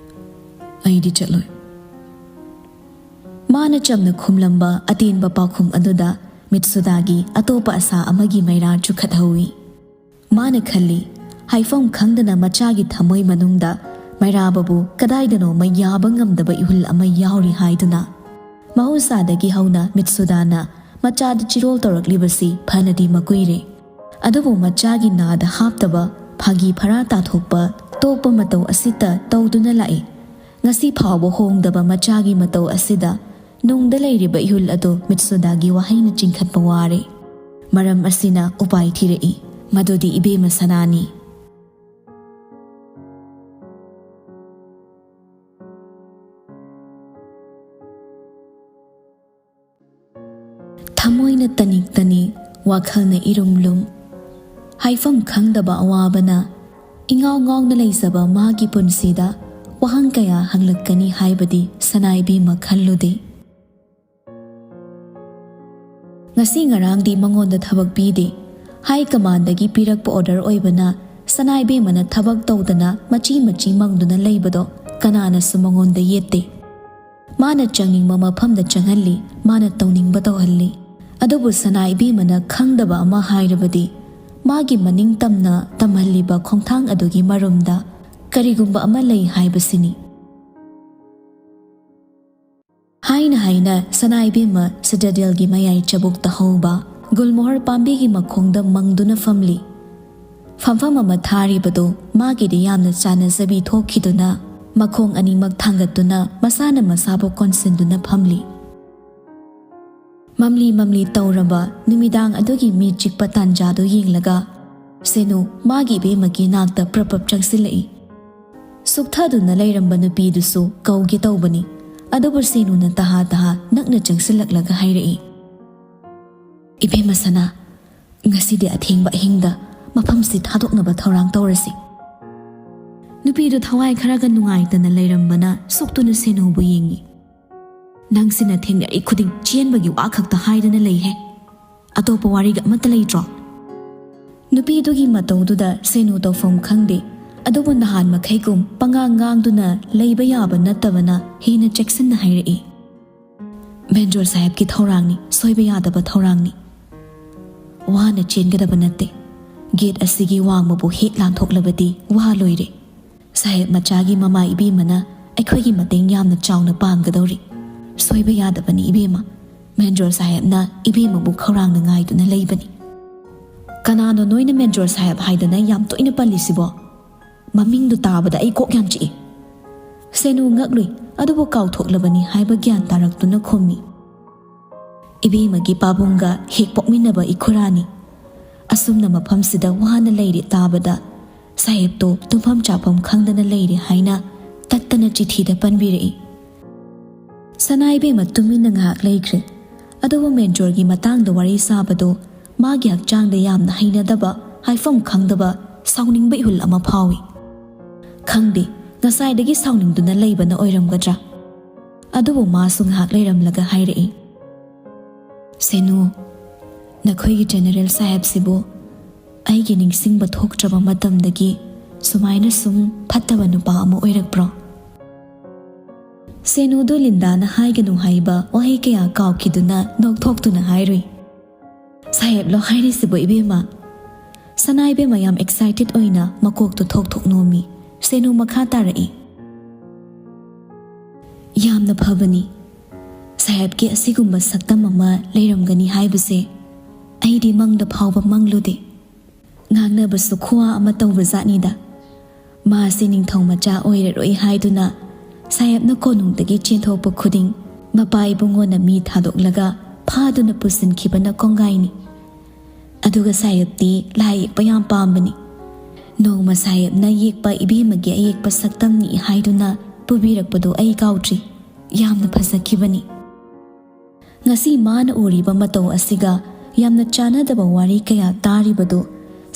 "ꯑꯩꯗꯤ ꯆꯠꯂꯣꯏ"꯫ ꯃꯥꯅ ꯆꯝꯅ ꯈꯨꯝꯂꯝꯕ ꯑꯇꯦꯟꯕ ꯄꯥꯎꯈꯨꯝ ꯑꯗꯨꯗ ꯃꯤꯠꯁꯨꯗꯥꯒꯤ ꯑꯇꯣꯞꯄ ꯑꯁꯥ ꯑꯃꯒꯤ ꯃꯩꯔꯥ ꯆꯨꯈꯠꯍꯧꯏ꯫ ꯃꯥꯅ ꯈꯜꯂꯤ, ꯍꯥꯏꯐꯝ ꯈꯪꯗꯅ ꯃꯆꯥꯒꯤ ꯊꯃꯣꯏ ꯃꯅꯨꯡꯗ ꯃꯩꯔꯥꯕꯕꯨ ꯀꯗꯥꯏꯗꯅꯣꯃ ꯌꯥꯕ ꯉꯝꯗꯕ ꯏꯍꯨꯜ ꯑꯃ ꯌꯥꯎꯔꯤ ꯍꯥꯏꯗꯨꯅ꯫ ꯃꯍꯧꯁꯥꯗꯒꯤ ꯍꯧꯅ ꯃꯤꯠꯁꯨꯗꯥꯅ ꯃꯆꯥꯗ ꯆꯤꯔꯣꯜ ꯇꯧꯔꯛꯂꯤꯕꯁꯤ ꯐꯅꯗꯤ ꯃꯀꯨꯏꯔꯦ꯫ ꯑꯗꯨꯕꯨ ꯃꯆꯥꯒꯤ ꯅꯥꯗ ꯍꯥꯞꯇꯕ, ꯐꯥꯒꯤ ꯐꯔꯥ ꯇꯥꯊꯣꯛꯄ, ꯇꯣꯛꯄ ꯃꯇꯧ ꯑꯁꯤꯇ ꯇꯧꯗꯨꯅ ꯂꯥꯛꯏ꯫ ꯉꯁꯤ ꯐꯥꯎꯕ ꯍꯣꯡꯗꯕ ꯃꯆꯥꯒꯤ ꯃꯇꯧ ꯑꯁꯤꯗ ꯅꯨꯡꯗ ꯂꯩꯔꯤꯕ ꯏꯍꯨꯜ ꯑꯗꯨ ꯃꯤꯠꯁꯨꯗꯥꯒꯤ ꯋꯥꯍꯩꯅ ꯆꯤꯡꯈꯠꯄ ꯋꯥꯔꯦ꯫ ꯃꯔꯝ ꯑꯁꯤꯅ ꯎꯄꯥꯏ ꯊꯤꯔꯛꯏ, ꯃꯗꯨꯗꯤ ꯏꯕꯦꯝꯃ ꯁꯅꯥꯅꯤ꯫ ꯊꯃꯣꯏꯅ ꯇꯅꯤꯛ ꯇꯅꯤꯛ, ꯋꯥꯈꯜꯅ ꯏꯔꯨꯝ ꯂꯨꯝ꯫ ꯍꯥꯏꯐꯝ ꯈꯪꯗꯕ ꯑꯋꯥꯕꯅ ꯏꯉꯥꯎ ꯉꯥꯎꯅ ꯂꯩꯖꯕ ꯃꯥꯒꯤ ꯄꯨꯟꯁꯤꯗ ꯋꯥꯍꯪ ꯀꯌꯥ ꯍꯪꯂꯛꯀꯅꯤ ꯍꯥꯏꯕꯗꯤ ꯁꯅꯥ ꯏꯕꯦꯝꯃ ꯈꯜꯂꯨꯗꯦ꯫ ꯉꯁꯤ ꯉꯔꯥꯡꯗꯤ ꯃꯉꯣꯟꯗ ꯊꯕꯛ ꯄꯤꯗꯦ꯫ ꯍꯥꯏ ꯀꯃꯥꯟꯗꯒꯤ ꯄꯤꯔꯛꯄ ꯑꯣꯔꯗꯔ ꯑꯣꯏꯕꯅ ꯁꯅꯥ ꯏꯕꯦꯝꯃꯅ ꯊꯕꯛ ꯇꯧꯗꯅ ꯃꯆꯤ ꯃꯆꯤ ꯃꯪꯗꯨꯅ ꯂꯩꯕꯗꯣ ꯀꯅꯥꯅꯁꯨ ꯃꯉꯣꯟꯗ ꯌꯦꯠꯇꯦ꯫ ꯃꯥꯅ ꯆꯪꯅꯤꯡꯕ ꯃꯐꯝꯗ ꯆꯪꯍꯜꯂꯤ, ꯃꯥꯅ ꯇꯧꯅꯤꯡꯕ ꯇꯧꯍꯜꯂꯤ꯫ ꯑꯗꯨꯕꯨ ꯁꯅꯥ ꯏꯕꯦꯝꯃꯅ ꯈꯪꯗꯕ ꯑꯃ ꯍꯥꯏꯔꯕꯗꯤ, ꯃꯥꯒꯤ ꯃꯅꯤꯡ ꯇꯝꯅ ꯇꯝꯍꯜꯂꯤꯕ ꯈꯣꯡꯊꯥꯡ ꯑꯗꯨꯒꯤ ꯃꯔꯨꯝꯗ ꯀꯔꯤꯒꯨꯝꯕ ꯑꯃ ꯂꯩ ꯍꯥꯏꯕꯁꯤꯅꯤ꯫ ꯍꯥꯏꯅ ꯍꯥꯏꯅ ꯁꯅꯥ ꯏꯕꯦꯝꯃ ꯁꯤꯇꯥꯗꯦꯜꯒꯤ ꯃꯌꯥꯏ ꯆꯕꯨꯛꯇ ꯍꯧꯕ ꯒꯨꯜꯃꯣꯍꯔ ꯄꯥꯝꯕꯤꯒꯤ ꯃꯈꯣꯡꯗ ꯃꯪꯗꯨꯅ ꯐꯝꯂꯤ꯫ ꯐꯝꯐꯝ ꯑꯃ ꯊꯥꯔꯤꯕꯗꯨ ꯃꯥꯒꯤꯗꯤ ꯌꯥꯝꯅ ꯆꯥꯟꯅꯖꯕꯤ ꯊꯣꯛꯈꯤꯗꯨꯅ, ꯃꯈꯣꯡ ꯑꯅꯤꯃꯛ ꯊꯥꯡꯒꯠꯇꯨꯅ ꯃꯁꯥꯅ ꯃꯁꯥꯕꯨ ꯀꯣꯟꯁꯤꯟꯗꯨꯅ ꯐꯝꯂꯤ꯫ ꯃꯝꯂꯤ ꯃꯝꯂꯤ ꯇꯧꯔꯕ ꯅꯨꯃꯤꯗꯥꯡ ꯑꯗꯨꯒꯤ ꯃꯤ ꯆꯤꯛꯄ ꯇꯥꯟꯖꯥꯗꯨ ꯌꯦꯡꯂꯒ ꯁꯦꯅꯨ ꯃꯥꯒꯤ ꯏꯕꯦꯝꯃꯒꯤ ꯅꯥꯛꯇ ꯄ꯭ꯔꯞ ꯄ꯭ꯔꯞ ꯆꯪꯁꯤꯜꯂꯛꯏ꯫ ꯁꯨꯛꯊꯗꯨꯅ ꯂꯩꯔꯝꯕ ꯅꯨꯄꯤꯗꯨꯁꯨ ꯀꯧꯒꯦ ꯇꯧꯕꯅꯤ, ꯑꯗꯨꯕꯨ ꯁꯦꯅꯨꯅ ꯇꯍꯥ ꯇꯍꯥ ꯅꯛꯅ ꯆꯪꯁꯤꯜꯂꯛꯂꯒ ꯍꯥꯏꯔꯛꯏ, "ꯏꯕꯦꯝꯃ ꯁꯅꯥ, "ꯉꯁꯤꯗꯤ ꯑꯊꯦꯡꯕ ꯑꯍꯤꯡꯗ ꯃꯐꯝꯁꯤ ꯊꯥꯗꯣꯛꯅꯕ ꯊꯧꯔꯥꯡ ꯇꯧꯔꯁꯤ꯫" ꯅꯨꯄꯤꯗꯨ ꯊꯋꯥꯏ ꯈꯔꯒ ꯅꯨꯡꯉꯥꯏꯇꯅ ꯂꯩꯔꯝꯕꯅ ꯁꯣꯛꯇꯨꯅ ꯁꯦꯅꯨꯕꯨ ꯌꯦꯡꯉꯤ꯫ "ꯅꯪꯁꯤꯅ ꯊꯦꯡꯅꯔꯤ ꯈꯨꯗꯤꯡ ꯆꯦꯟꯕꯒꯤ ꯋꯥ ꯈꯛꯇ ꯍꯥꯏꯗꯅ ꯂꯩꯍꯦ꯫ ꯑꯇꯣꯞꯄ ꯋꯥꯔꯤꯒ ꯑꯃꯠꯇ ꯂꯩꯇ꯭ꯔꯣ?" ꯅꯨꯄꯤꯗꯨꯒꯤ ꯃꯇꯧꯗꯨꯗ ꯁꯦꯅꯨ ꯇꯧꯐꯝ ꯈꯪꯗꯦ꯫ ꯑꯗꯨꯕꯨ ꯅꯍꯥꯟ ꯃꯈꯩꯒꯨꯝ ꯄꯉꯥꯡ ꯉꯥꯡꯗꯨꯅ ꯂꯩꯕ ꯌꯥꯕ ꯅꯠꯇꯕꯅ ꯍꯦꯟꯅ ꯆꯦꯛꯁꯤꯟꯅ ꯍꯥꯏꯔꯛꯏ꯫ "ꯃꯦꯟꯖꯣꯔ ꯁꯥꯍꯦꯕꯀꯤ ꯊꯧꯔꯥꯡꯅꯤ, ꯁꯣꯏꯕ ꯌꯥꯗꯕ ꯊꯧꯔꯥꯡꯅꯤ꯫ ꯋꯥꯅ ꯆꯦꯟꯒꯗꯕ ꯅꯠꯇꯦ꯫ ꯒꯦꯠ ꯑꯁꯤꯒꯤ ꯋꯥꯡꯃꯕꯨ ꯍꯦꯛ ꯂꯥꯟꯊꯣꯛꯂꯕꯗꯤ ꯋꯥ ꯂꯣꯏꯔꯦ꯫ ꯁꯥꯍꯦꯕ ꯃꯆꯥꯒꯤ ꯃꯃꯥ ꯏꯕꯦꯝꯃꯅ ꯑꯩꯈꯣꯏꯒꯤ ꯃꯇꯦꯡ ꯌꯥꯝꯅ ꯆꯥꯎꯅ ꯄꯥꯡꯒꯗꯧꯔꯤ꯫ ꯁꯣꯏꯕ ꯌꯥꯗꯕꯅꯤ ꯏꯕꯦꯝꯃ꯫ ꯃꯦꯟꯖꯣꯔ ꯁꯥꯍꯦꯕꯅ ꯏꯕꯦꯝꯃꯕꯨ ꯈꯧꯔꯥꯡꯅ ꯉꯥꯏꯗꯨꯅ ꯂꯩꯕꯅꯤ꯫" "ꯀꯅꯥꯅꯣ ꯅꯣꯏꯅ ꯃꯦꯟꯖꯣꯔ ꯁꯥꯍꯦꯕ ꯍꯥꯏꯗꯅ ꯌꯥꯝ ꯇꯣꯏꯅ ꯄꯜꯂꯤꯁꯤꯕꯣ? ꯃꯃꯤꯡꯗꯨ ꯇꯥꯕꯗ ꯑꯩ ꯀꯣꯛ ꯌꯥꯝ ꯆꯤꯛꯏ꯫" ꯁꯦꯅꯨ ꯉꯛꯂꯨꯏ, ꯑꯗꯨꯕꯨ ꯀꯥꯎꯊꯣꯛꯂꯕꯅꯤ ꯍꯥꯏꯕ ꯒ꯭ꯌꯥꯟ ꯇꯥꯔꯛꯇꯨꯅ ꯈꯨꯝꯃꯤ꯫ "ꯏꯕꯦꯝꯃꯒꯤ ꯄꯥꯕꯨꯡꯒ ꯍꯦꯛ ꯄꯣꯛꯃꯤꯟꯅꯕ ꯏꯈꯨꯔꯥꯅꯤ꯫ ꯑꯁꯨꯝꯅ ꯃꯐꯝꯁꯤꯗ ꯋꯥꯅ ꯂꯩꯔꯦ ꯇꯥꯕꯗ ꯁꯥꯍꯦꯕꯇꯣ ꯇꯨꯝꯐꯝ ꯆꯥꯐꯝ ꯈꯪꯗꯅ ꯂꯩꯔꯦ ꯍꯥꯏꯅ ꯇꯠꯇꯅ ꯆꯤꯊꯤꯗ ꯄꯟꯕꯤꯔꯛꯏ꯫" ꯁꯅꯥ ꯏꯕꯦꯝꯃ ꯇꯨꯃꯤꯟꯅ ꯉꯥꯏꯍꯥꯛ ꯂꯩꯈ꯭ꯔꯦ꯫ ꯑꯗꯨꯕꯨ ꯃꯦꯟꯖꯣꯔꯒꯤ ꯃꯇꯥꯡꯗ ꯋꯥꯔꯤ ꯁꯥꯕꯗꯨ ꯃꯥꯒꯤ ꯍꯛꯆꯥꯡꯗ ꯌꯥꯝꯅ ꯍꯩꯅꯗꯕ, ꯍꯥꯏꯐꯝ ꯈꯪꯗꯕ, ꯁꯥꯎꯅꯤꯡꯕ ꯏꯍꯨꯜ ꯑꯃ ꯐꯥꯎꯏ꯫ ꯈꯪꯗꯦ, ꯉꯁꯥꯏꯗꯒꯤ ꯁꯥꯎꯅꯤꯡꯗꯨꯅ ꯂꯩꯕꯅ ꯑꯣꯏꯔꯝꯒꯗ꯭ꯔꯥ? ꯑꯗꯨꯕꯨ ꯃꯥꯁꯨ ꯉꯥꯏꯍꯥꯛ ꯂꯩꯔꯝꯂꯒ ꯍꯥꯏꯔꯛꯏ, "ꯁꯦꯅꯨ, ꯅꯈꯣꯏꯒꯤ ꯖꯦꯅꯦꯔꯦꯜ ꯁꯥꯍꯦꯕꯁꯤꯕꯨ ꯑꯩꯒꯤ ꯅꯤꯡꯁꯤꯡꯕ ꯊꯣꯛꯇ꯭ꯔꯕ ꯃꯇꯝꯗꯒꯤ ꯁꯨꯃꯥꯏꯅ ꯁꯨꯝ ꯐꯠꯇꯕ ꯅꯨꯄꯥ ꯑꯃ ꯑꯣꯏꯔꯛꯄ꯭ꯔꯣ?" ꯁꯦꯅꯨꯗꯨ ꯂꯤꯟꯗꯥꯅ ꯍꯥꯏꯒꯅꯨ ꯍꯥꯏꯕ ꯋꯥꯍꯩ ꯀꯌꯥ ꯀꯥꯎꯈꯤꯗꯨꯅ ꯅꯣꯛꯊꯣꯛꯇꯨꯅ ꯍꯥꯏꯔꯨꯏ꯫ "ꯁꯥꯍꯦꯕꯂꯣ ꯍꯥꯏꯔꯤꯁꯤꯕꯨ ꯏꯕꯦꯝꯃ?" ꯁꯅꯥ ꯏꯕꯦꯝꯃ ꯌꯥꯝ ꯑꯦꯛꯁꯥꯏꯇꯦꯠ ꯑꯣꯏꯅ ꯃꯀꯣꯛꯇꯨ ꯊꯣꯛ ꯊꯣꯛ ꯅꯣꯝꯃꯤ꯫ ꯁꯦꯅꯨ ꯃꯈꯥ ꯇꯥꯔꯛꯏ, "ꯌꯥꯝꯅ ꯐꯕꯅꯤ꯫ ꯁꯥꯍꯦꯕꯀꯤ ꯑꯁꯤꯒꯨꯝꯕ ꯁꯛꯇꯝ ꯑꯃ ꯂꯩꯔꯝꯒꯅꯤ ꯍꯥꯏꯕꯁꯦ ꯑꯩꯗꯤ ꯃꯪꯗ ꯐꯥꯎꯕ ꯃꯪꯂꯨꯗꯦ꯫ ꯉꯥꯡꯅꯕꯁꯨ ꯈꯨꯋꯥ ꯑꯃ ꯇꯧꯕ ꯖꯥꯠꯅꯤꯗ꯫ ꯃꯥꯁꯦ ꯅꯤꯡꯊꯧ ꯃꯆꯥ ꯑꯣꯏꯔꯔꯣꯏ ꯍꯥꯏꯗꯨꯅ ꯁꯥꯍꯦꯕꯅ ꯀꯣꯅꯨꯡꯗꯒꯤ ꯆꯦꯟꯊꯣꯛꯄ ꯈꯨꯗꯤꯡ ꯃꯄꯥ ꯏꯕꯨꯡꯉꯣꯅ ꯃꯤ ꯊꯥꯗꯣꯛꯂꯒ ꯐꯥꯗꯨꯅ ꯄꯨꯁꯤꯟꯈꯤꯕꯅ ꯀꯣꯡꯒꯥꯏꯅꯤ꯫ ꯑꯗꯨꯒ ꯁꯥꯍꯦꯕꯇꯤ ꯂꯥꯏ ꯌꯦꯛꯄ ꯌꯥꯝ ꯄꯥꯝꯕꯅꯤ꯫ ꯅꯣꯡꯃ ꯁꯥꯍꯦꯕꯅ ꯌꯦꯛꯄ ꯏꯕꯦꯝꯃꯒꯤ ꯑꯌꯦꯛꯄ ꯁꯛꯇꯝꯅꯤ ꯍꯥꯏꯗꯨꯅ ꯄꯨꯕꯤꯔꯛꯄꯗꯨ ꯑꯩ ꯀꯥꯎꯗ꯭ꯔꯤ꯫ ꯌꯥꯝꯅ ꯐꯖꯈꯤꯕꯅꯤ꯫ ꯉꯁꯤ ꯃꯥꯅ ꯎꯔꯤꯕ ꯃꯇꯧ ꯑꯁꯤꯒ ꯌꯥꯝꯅ ꯆꯥꯟꯅꯗꯕ ꯋꯥꯔꯤ ꯀꯌꯥ ꯇꯥꯔꯤꯕꯗꯨ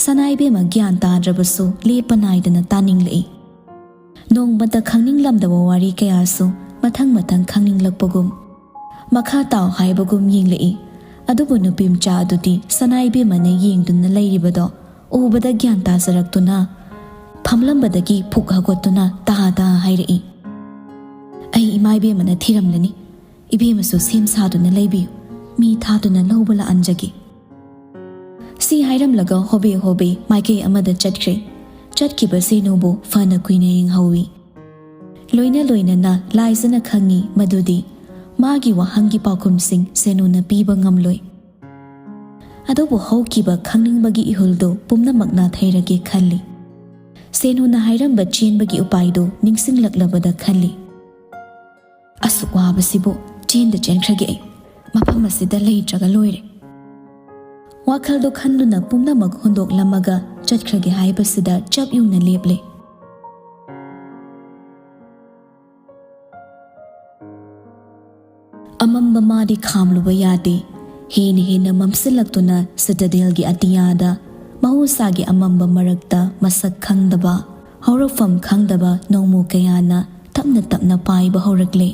ꯁꯅꯥ ꯏꯕꯦꯝꯃ ꯒ꯭ꯌꯥꯟ ꯇꯥꯗ꯭ꯔꯕꯁꯨ ꯂꯦꯞꯄ ꯅꯥꯏꯗꯅ ꯇꯥꯅꯤꯡꯂꯛꯏ꯫ ꯅꯣꯡꯃꯇ ꯈꯪꯅꯤꯡꯂꯝꯗꯕ ꯋꯥꯔꯤ ꯀꯌꯥꯁꯨ ꯃꯊꯪ ꯃꯊꯪ ꯈꯪꯅꯤꯡꯂꯛꯄꯒꯨꯝ, ꯃꯈꯥ ꯇꯥꯎ ꯍꯥꯏꯕꯒꯨꯝ ꯌꯦꯡꯂꯛꯏ꯫ ꯑꯗꯨꯕꯨ ꯅꯨꯄꯤ ꯃꯆꯥ ꯑꯗꯨꯗꯤ ꯁꯅꯥ ꯏꯕꯦꯝꯃꯅ ꯌꯦꯡꯗꯨꯅ ꯂꯩꯔꯤꯕꯗꯣ ꯎꯕꯗ ꯒ꯭ꯌꯥꯟ ꯇꯥꯖꯔꯛꯇꯨꯅ ꯐꯝꯂꯝꯕꯗꯒꯤ ꯐꯨꯛ ꯍꯧꯒꯠꯇꯨꯅ ꯇꯥ ꯇꯥ ꯍꯥꯏꯔꯛꯏ, "ꯑꯩ ꯏꯃꯥ ꯏꯕꯦꯝꯃꯅ ꯊꯤꯔꯝꯂꯅꯤ꯫ ꯏꯕꯦꯝꯃꯁꯨ ꯁꯦꯝ ꯁꯥꯗꯨꯅ ꯂꯩꯕꯤꯌꯨ꯫ ꯃꯤ ꯊꯥꯗꯨꯅ ꯂꯧꯕ ꯂꯥꯛꯍꯟꯖꯒꯦ꯫" ꯁꯤ ꯍꯥꯏꯔꯝꯂꯒ ꯍꯣꯕꯦ ꯍꯣꯕꯦ ꯃꯥꯏꯀꯩ ꯑꯃꯗ ꯆꯠꯈ꯭ꯔꯦ꯫ ꯆꯠꯈꯤꯕ ꯁꯦꯅꯨꯕꯨ ꯐꯅ ꯀꯨꯏꯅ ꯌꯦꯡꯍꯧꯏ꯫ ꯂꯣꯏꯅ ꯂꯣꯏꯅꯅ ꯂꯥꯏꯖꯅ ꯈꯪꯏ ꯃꯗꯨꯗꯤ ꯃꯥꯒꯤ ꯋꯥꯍꯪꯒꯤ ꯄꯥꯎꯈꯨꯝꯁꯤꯡ ꯁꯦꯅꯨꯅ ꯄꯤꯕ ꯉꯝꯂꯣꯏ꯫ ꯑꯗꯨꯕꯨ ꯍꯧꯈꯤꯕ ꯈꯪꯅꯤꯡꯕꯒꯤ ꯏꯍꯨꯜꯗꯨ ꯄꯨꯝꯅꯃꯛ ꯅꯥꯊꯩꯔꯒꯦ ꯈꯜꯂꯤ꯫ ꯁꯦꯅꯨꯅ ꯍꯥꯏꯔꯝꯕ ꯆꯦꯟꯕꯒꯤ ꯎꯄꯥꯏꯗꯨ ꯅꯤꯡꯁꯤꯡꯂꯛꯂꯕꯗ ꯈꯜꯂꯤ, "ꯑꯁꯨꯛ ꯋꯥꯕꯁꯤꯕꯨ ꯆꯦꯟꯗ ꯆꯦꯟꯈ꯭ꯔꯒꯦ ꯑꯩ꯫ ꯃꯐꯝ ꯑꯁꯤꯗ ꯂꯩꯇ꯭ꯔꯒ ꯂꯣꯏꯔꯦ꯫" ꯋꯥꯈꯜꯗꯣ ꯈꯟꯗꯨꯅ ꯄꯨꯝꯅꯃꯛ ꯍꯨꯟꯗꯣꯛꯂꯝꯃꯒ ꯆꯠꯈ꯭ꯔꯒꯦ ꯍꯥꯏꯕꯁꯤꯗ ꯆꯞ ꯌꯨꯡꯅ ꯂꯦꯞꯂꯦ꯫ ꯑꯃꯝꯕ ꯃꯥꯗꯤ ꯈꯥꯝꯂꯨꯕ ꯌꯥꯗꯦ꯫ ꯍꯦꯟꯅ ꯍꯦꯟꯅ ꯃꯝꯁꯤꯜꯂꯛꯇꯨꯅ ꯁꯤꯇꯥꯗꯦꯜꯒꯤ ꯑꯇꯤꯌꯥꯗ ꯃꯍꯧꯁꯥꯒꯤ ꯑꯃꯝꯕ ꯃꯔꯛꯇ ꯃꯁꯛ ꯈꯪꯗꯕ, ꯍꯧꯔꯛꯐꯝ ꯈꯪꯗꯕ ꯅꯣꯡꯃꯨ ꯀꯌꯥꯅ ꯇꯞꯅ ꯇꯞꯅ ꯄꯥꯏꯕ ꯍꯧꯔꯛꯂꯦ꯫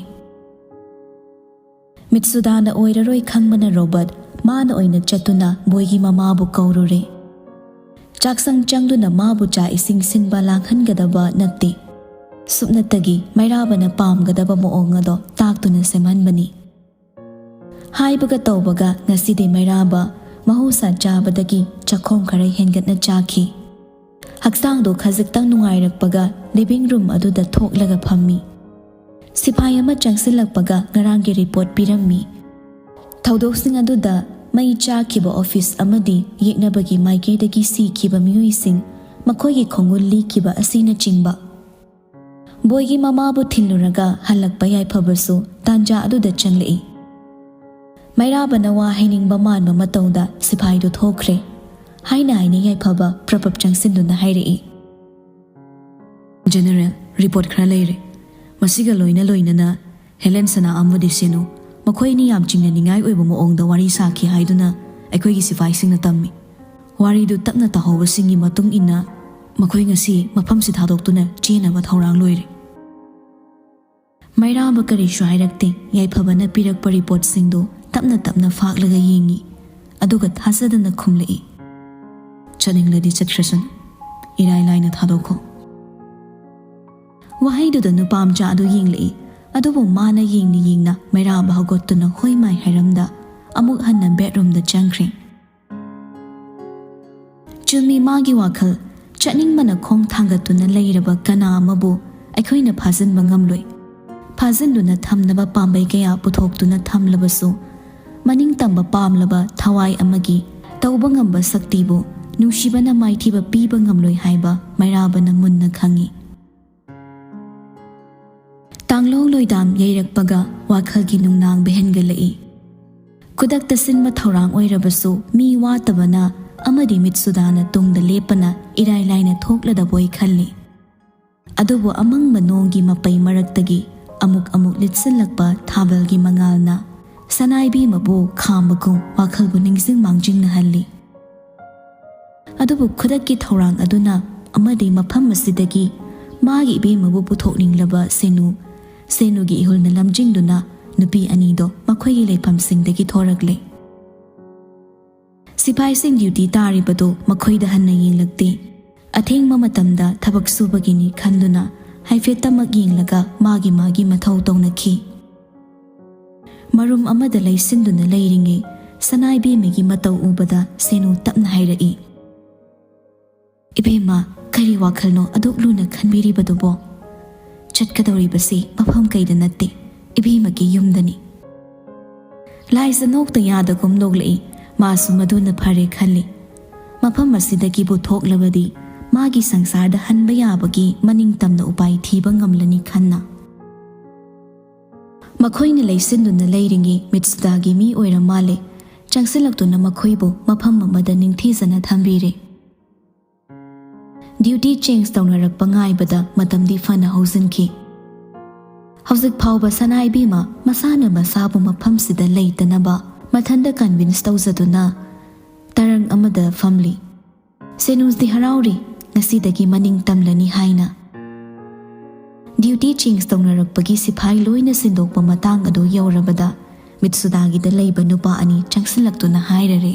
ꯃꯤꯠꯁꯨꯗꯥꯅ ꯑꯣꯏꯔꯔꯣꯏ ꯈꯪꯕꯅ ꯔꯣꯕꯔꯠ ꯃꯥꯅ ꯑꯣꯏꯅ ꯆꯠꯇꯨꯅ ꯕꯣꯏꯒꯤ ꯃꯃꯥꯕꯨ ꯀꯧꯔꯨꯔꯦ꯫ ꯆꯥꯛꯁꯪ ꯆꯪꯗꯨꯅ ꯃꯥꯕꯨ ꯆꯥ ꯏꯁꯤꯡ ꯁꯤꯟꯕ ꯂꯥꯡꯍꯟꯒꯗꯕ ꯅꯠꯇꯦ꯫ ꯁꯨꯞꯅꯇꯒꯤ ꯃꯩꯔꯥꯕꯅ ꯄꯥꯝꯒꯗꯕ ꯃꯑꯣꯡ ꯑꯗꯣ ꯇꯥꯛꯇꯨꯅ ꯁꯦꯝꯍꯟꯕꯅꯤ꯫ ꯍꯥꯏꯕꯒ ꯇꯧꯕꯒ ꯉꯁꯤꯗꯤ ꯃꯩꯔꯥꯕ ꯃꯍꯧꯁꯥ ꯆꯥꯕꯗꯒꯤ ꯆꯥꯛꯈꯣꯝ ꯈꯔ ꯍꯦꯟꯒꯠꯅ ꯆꯥꯈꯤ꯫ ꯍꯛꯆꯥꯡꯗꯣ ꯈꯖꯤꯛꯇꯪ ꯅꯨꯡꯉꯥꯏꯔꯛꯄꯒ ꯂꯤꯚꯤꯡ ꯔꯨꯝ ꯑꯗꯨꯗ ꯊꯣꯛꯂꯒ ꯐꯝꯃꯤ꯫ ꯁꯤꯐꯥꯏ ꯑꯃ ꯆꯪꯁꯤꯜꯂꯛꯄꯒ ꯉꯔꯥꯡꯒꯤ ꯔꯤꯄꯣꯔꯠ ꯄꯤꯔꯝꯃꯤ꯫ ꯊꯧꯗꯣꯛꯁꯤꯡ ꯑꯗꯨꯗ ꯃꯩ ꯆꯥꯈꯤꯕ ꯑꯣꯐꯤꯁ ꯑꯃꯗꯤ ꯌꯦꯛꯅꯕꯒꯤ ꯃꯥꯏꯀꯩꯗꯒꯤ ꯁꯤꯈꯤꯕ ꯃꯤꯑꯣꯏꯁꯤꯡ, ꯃꯈꯣꯏꯒꯤ ꯈꯣꯡꯒꯨꯜ ꯂꯤꯈꯤꯕ ꯑꯁꯤꯅꯆꯤꯡꯕ꯫ ꯕꯣꯏꯒꯤ ꯃꯃꯥꯕꯨ ꯊꯤꯜꯂꯨꯔꯒ ꯍꯜꯂꯛꯄ ꯌꯥꯏꯐꯕꯁꯨ ꯇꯥꯟꯖꯥ ꯑꯗꯨꯗ ꯆꯪꯂꯛꯏ꯫ ꯃꯩꯔꯥꯕꯅ ꯋꯥ ꯍꯥꯏꯅꯤꯡꯕ ꯃꯥꯟꯕ ꯃꯇꯧꯗ ꯁꯤꯐꯥꯏꯗꯨ ꯊꯣꯛꯈ꯭ꯔꯦ ꯍꯥꯏꯅ ꯍꯥꯏꯅ ꯌꯥꯏꯐꯕ ꯄ꯭ꯔꯞ ꯄ꯭ꯔꯞ ꯆꯪꯁꯤꯟꯗꯨꯅ ꯍꯥꯏꯔꯛꯏ, "ꯖꯦꯅꯔꯦꯜ, ꯔꯤꯄꯣꯔꯠ ꯈꯔ ꯂꯩꯔꯦ꯫ ꯃꯁꯤꯒ ꯂꯣꯏꯅ ꯂꯣꯏꯅꯅ ꯍꯦꯂꯦꯟ ꯁꯅꯥ ꯑꯃꯗꯤ ꯁꯦꯅꯨ ꯃꯈꯣꯏ ꯑꯅꯤ ꯌꯥꯝ ꯆꯤꯡꯅꯅꯤꯡꯉꯥꯏ ꯑꯣꯏꯕ ꯃꯑꯣꯡꯗ ꯋꯥꯔꯤ ꯁꯥꯈꯤ ꯍꯥꯏꯗꯨꯅ ꯑꯩꯈꯣꯏꯒꯤ ꯁꯤꯐꯥꯏꯁꯤꯡꯅ ꯇꯝꯃꯤ꯫ ꯋꯥꯔꯤꯗꯨ ꯇꯞꯅ ꯇꯥꯍꯧꯕꯁꯤꯡꯒꯤ ꯃꯇꯨꯡ ꯏꯟꯅ ꯃꯈꯣꯏ ꯉꯁꯤ ꯃꯐꯝꯁꯤ ꯊꯥꯗꯣꯛꯇꯨꯅ ꯆꯦꯟꯅꯕ ꯊꯧꯔꯥꯡ ꯂꯣꯏꯔꯦ꯫ ꯃꯩꯔꯥꯕ ꯀꯔꯤꯁꯨ ꯍꯥꯏꯔꯛꯇꯦ꯫ ꯌꯥꯏꯐꯕꯅ ꯄꯤꯔꯛꯄ ꯔꯤꯄꯣꯔꯠꯁꯤꯡꯗꯨ ꯇꯞꯅ ꯇꯞꯅ ꯐꯥꯛꯂꯒ ꯌꯦꯡꯉꯤ, ꯑꯗꯨꯒ ꯊꯥꯖꯗꯅ ꯈꯨꯝꯂꯛꯏ, "ꯆꯠꯅꯤꯡꯂꯗꯤ ꯆꯠꯈ꯭ꯔꯁꯅꯨ, ꯏꯔꯥꯏ ꯂꯥꯏꯅ ꯊꯥꯗꯣꯛꯈꯣ"꯫ ꯋꯥꯍꯩꯗꯨꯗ ꯅꯨꯄꯥ ꯃꯆꯥ ꯑꯗꯨ ꯌꯦꯡꯂꯛꯏ, ꯑꯗꯨꯕꯨ ꯃꯥꯅ ꯌꯦꯡꯅ ꯌꯦꯡꯅ ꯃꯩꯔꯥꯕ ꯍꯧꯒꯠꯇꯨꯅ ꯍꯣꯏ ꯃꯥꯏ ꯍꯥꯏꯔꯝꯗ ꯑꯃꯨꯛ ꯍꯟꯅ ꯕꯦꯗꯔꯨꯝꯗ ꯆꯪꯈ꯭ꯔꯦ꯫ ꯆꯨꯝꯃꯤ ꯃꯥꯒꯤ ꯋꯥꯈꯜ, ꯆꯠꯅꯤꯡꯕꯅ ꯈꯣꯡ ꯊꯥꯡꯒꯠꯇꯨꯅ ꯂꯩꯔꯕ ꯀꯅꯥ ꯑꯃꯕꯨ ꯑꯩꯈꯣꯏꯅ ꯐꯥꯖꯤꯟꯕ ꯉꯝꯂꯣꯏ꯫ ꯐꯥꯖꯤꯟꯗꯨꯅ ꯊꯝꯅꯕ ꯄꯥꯝꯕꯩ ꯀꯌꯥ ꯄꯨꯊꯣꯛꯇꯨꯅ ꯊꯝꯂꯕꯁꯨ, ꯃꯅꯤꯡ ꯇꯝꯕ ꯄꯥꯝꯂꯕ ꯊꯋꯥꯏ ꯑꯃꯒꯤ ꯇꯧꯕ ꯉꯝꯕ ꯁꯛꯇꯤꯕꯨ ꯅꯨꯡꯁꯤꯕꯅ ꯃꯥꯏꯊꯤꯕ ꯄꯤꯕ ꯉꯝꯂꯣꯏ ꯍꯥꯏꯕ ꯃꯩꯔꯥꯕꯅ ꯃꯨꯟꯅ ꯈꯪꯏ꯫ ꯇꯥꯡꯂꯧ ꯂꯣꯏꯗꯥꯝ ꯌꯩꯔꯛꯄꯒ ꯋꯥꯈꯜꯒꯤ ꯅꯨꯡꯅꯥꯡꯕ ꯍꯦꯟꯒꯠꯂꯛꯏ꯫ ꯈꯨꯗꯛꯇ ꯁꯤꯟꯕ ꯊꯧꯔꯥꯡ ꯑꯣꯏꯔꯕꯁꯨ ꯃꯤ ꯋꯥꯠꯇꯕꯅ ꯑꯃꯗꯤ ꯃꯤꯠꯁꯨꯗꯥꯅ ꯇꯨꯡꯗ ꯂꯦꯞꯄꯅ ꯏꯔꯥꯏ ꯂꯥꯏꯅ ꯊꯣꯛꯂꯗꯕꯣꯏ ꯈꯜꯂꯤ꯫ ꯑꯗꯨꯕꯨ ꯑꯃꯪꯕ ꯅꯣꯡꯒꯤ ꯃꯄꯩ ꯃꯔꯛꯇꯒꯤ ꯑꯃꯨꯛ ꯑꯃꯨꯛ ꯂꯤꯠꯁꯤꯜꯂꯛꯄ ꯊꯥꯕꯜꯒꯤ ꯃꯉꯥꯜꯅ ꯁꯅꯥꯏꯕꯦꯝꯃꯕꯨ ꯈꯥꯝꯕꯒꯨꯝ ꯋꯥꯈꯜꯕꯨ ꯅꯤꯡꯁꯤꯡ ꯃꯥꯡꯖꯤꯡꯅꯍꯜꯂꯤ꯫ ꯑꯗꯨꯕꯨ ꯈꯨꯗꯛꯀꯤ ꯊꯧꯔꯥꯡ ꯑꯗꯨꯅ ꯑꯃꯗꯤ ꯃꯐꯝ ꯑꯁꯤꯗꯒꯤ ꯃꯥꯒꯤ ꯏꯕꯦꯝꯃꯕꯨ ꯄꯨꯊꯣꯛꯅꯤꯡꯂꯕ ꯁꯦꯅꯨ, ꯁꯦꯅꯨꯒꯤ ꯏꯍꯨꯜꯅ ꯂꯝꯖꯤꯡꯗꯨꯅ ꯅꯨꯄꯤ ꯑꯅꯤꯗꯣ ꯃꯈꯣꯏꯒꯤ ꯂꯩꯐꯝꯁꯤꯡꯗꯒꯤ ꯊꯣꯔꯛꯂꯦ꯫ ꯁꯤꯐꯥꯏꯁꯤꯡ ꯗ꯭ꯌꯨꯇꯤ ꯇꯥꯔꯤꯕꯗꯨ ꯃꯈꯣꯏꯗ ꯍꯟꯅ ꯌꯦꯡꯂꯛꯇꯦ꯫ ꯑꯊꯦꯡꯕ ꯃꯇꯝꯗ ꯊꯕꯛ ꯁꯨꯕꯒꯤꯅꯤ ꯈꯟꯗꯨꯅ ꯍꯥꯏꯐꯦꯠꯇꯃꯛ ꯌꯦꯡꯂꯒ ꯃꯥꯒꯤ ꯃꯥꯒꯤ ꯃꯊꯧ ꯇꯧꯅꯈꯤ꯫ ꯃꯔꯨꯝ ꯑꯃꯗ ꯂꯩꯁꯤꯟꯗꯨꯅ ꯂꯩꯔꯤꯉꯩ ꯁꯅꯥꯏꯕꯦꯝꯃꯒꯤ ꯃꯇꯧ ꯎꯕꯗ ꯁꯦꯅꯨ ꯇꯞꯅ ꯍꯥꯏꯔꯛꯏ, "ꯏꯕꯦꯝꯃ, ꯀꯔꯤ ꯋꯥꯈꯜꯅꯣ ꯑꯗꯨꯛ ꯂꯨꯅ ꯈꯟꯕꯤꯔꯤꯕꯗꯨꯕꯣ? ꯆꯠꯀꯗꯧꯔꯤꯕꯁꯤ ꯃꯐꯝ ꯀꯩꯗ ꯅꯠꯇꯦ, ꯏꯕꯦꯝꯃꯒꯤ ꯌꯨꯝꯗꯅꯤ"꯫ ꯂꯥꯏꯖ ꯅꯣꯛꯇ ꯌꯥꯗꯒꯨꯝ ꯅꯣꯛꯂꯛꯏ꯫ ꯃꯥꯁꯨ ꯃꯗꯨꯅ ꯐꯔꯦ ꯈꯜꯂꯤ꯫ ꯃꯐꯝ ꯑꯁꯤꯗꯒꯤꯕꯨ ꯊꯣꯛꯂꯕꯗꯤ ꯃꯥꯒꯤ ꯁꯪꯁꯥꯔꯗ ꯍꯟꯕ ꯌꯥꯕꯒꯤ ꯃꯅꯤꯡ ꯇꯝꯅ ꯎꯄꯥꯏ ꯊꯤꯕ ꯉꯝꯂꯅꯤ ꯈꯟꯅ꯫ ꯃꯈꯣꯏꯅ ꯂꯩꯁꯤꯟꯗꯨꯅ ꯂꯩꯔꯤꯉꯩ ꯃꯤꯠꯁꯨꯗꯥꯒꯤ ꯃꯤ ꯑꯣꯏꯔ ꯃꯥꯜꯂꯦ꯫ ꯆꯪꯁꯤꯜꯂꯛꯇꯨꯅ ꯃꯈꯣꯏꯕꯨ ꯃꯐꯝ ꯑꯃꯗ ꯅꯤꯡꯊꯤꯖꯅ ꯊꯝꯕꯤꯔꯦ꯫ ꯗ꯭ꯌꯨꯇꯤ ꯆꯦꯟꯖ ꯇꯧꯅꯔꯛꯄ ꯉꯥꯏꯕꯗ ꯃꯇꯝꯗꯤ ꯐꯅ ꯍꯧꯖꯤꯟꯈꯤ꯫ ꯍꯧꯖꯤꯛ ꯐꯥꯎꯕ ꯁꯅꯥꯏꯕꯦꯝꯃ ꯃꯁꯥꯅ ꯃꯁꯥꯕꯨ ꯃꯐꯝꯁꯤꯗ ꯂꯩꯇꯅꯕ ꯃꯊꯟꯇ ꯀꯟꯚꯤꯟꯁ ꯇꯧꯖꯗꯨꯅ ꯇꯔꯪ ꯑꯃꯗ ꯐꯝꯂꯤ꯫ ꯁꯦꯅꯨꯁꯇꯤ ꯍꯔꯥꯎꯔꯤ, ꯉꯁꯤꯗꯒꯤ ꯃꯅꯤꯡ ꯇꯝꯂꯅꯤ ꯍꯥꯏꯅ꯫ ꯗ꯭ꯌꯨꯇꯤ ꯆꯦꯟꯖ ꯇꯧꯅꯔꯛꯄꯒꯤ ꯁꯤꯐꯥꯏ ꯂꯣꯏꯅ ꯁꯤꯟꯗꯣꯛꯄ ꯃꯇꯥꯡ ꯑꯗꯨ ꯌꯧꯔꯕꯗ ꯃꯤꯠꯁꯨꯗꯥꯒꯤꯗ ꯂꯩꯕ ꯅꯨꯄꯥ ꯑꯅꯤ ꯆꯪꯁꯤꯜꯂꯛꯇꯨꯅ ꯍꯥꯏꯔꯔꯦ,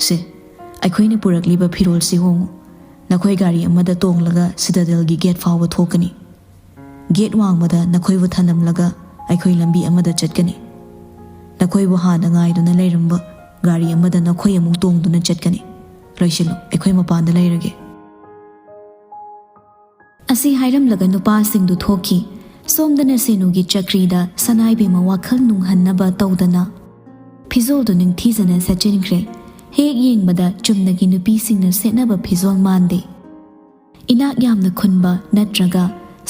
"ꯁꯦ, ꯑꯩꯈꯣꯏꯅ ꯄꯨꯔꯛꯂꯤꯕ ꯐꯤꯔꯣꯜꯁꯤ ꯍꯣꯡꯉꯨ꯫ ꯅꯈꯣꯏ ꯒꯥꯔꯤ ꯑꯃꯗ ꯇꯣꯡꯂꯒ ꯁꯤꯇꯥꯗꯦꯜꯒꯤ ꯒꯦꯠ ꯐꯥꯎꯕ ꯊꯣꯛꯀꯅꯤ꯫ ꯒꯦꯠ ꯋꯥꯡꯃꯗ ꯅꯈꯣꯏꯕꯨ ꯊꯅꯝꯂꯒ ꯑꯩꯈꯣꯏ ꯂꯝꯕꯤ ꯑꯃꯗ ꯆꯠꯀꯅꯤ꯫ ꯅꯈꯣꯏꯕꯨ ꯍꯥꯟꯅ ꯉꯥꯏꯗꯨꯅ ꯂꯩꯔꯝꯕ ꯒꯥꯔꯤ ꯑꯃꯗ ꯅꯈꯣꯏ ꯑꯃꯨꯛ ꯇꯣꯡꯗꯨꯅ ꯆꯠꯀꯅꯤ꯫ ꯂꯣꯏꯁꯤꯜꯂꯨ, ꯑꯩꯈꯣꯏ ꯃꯄꯥꯟꯗ ꯂꯩꯔꯒꯦ"꯫ ꯑꯁꯤ ꯍꯥꯏꯔꯝꯂꯒ ꯅꯨꯄꯥꯁꯤꯡꯗꯨ ꯊꯣꯛꯈꯤ꯫ ꯁꯣꯝꯗꯅ ꯁꯦꯅꯨꯒꯤ ꯆꯀ꯭ꯔꯤꯗ ꯁꯅꯥꯏꯕꯦꯝꯃ ꯋꯥꯈꯜ ꯅꯨꯡꯍꯟꯅꯕ ꯇꯧꯗꯅ ꯐꯤꯖꯣꯜꯗꯨ ꯅꯤꯡꯊꯤꯖꯅ ꯁꯦꯠꯆꯤꯟꯈ꯭ꯔꯦ꯫ ꯍꯦꯛ ꯌꯦꯡꯕꯗ ꯆꯨꯝꯅꯒꯤ ꯅꯨꯄꯤꯁꯤꯡꯅ ꯁꯦꯠꯅꯕ ꯐꯤꯖꯣꯜ ꯃꯥꯟꯗꯦ꯫ ꯏꯅꯥꯛ ꯌꯥꯝꯅ ꯈꯨꯟꯕ ꯅꯠꯇ꯭ꯔꯒ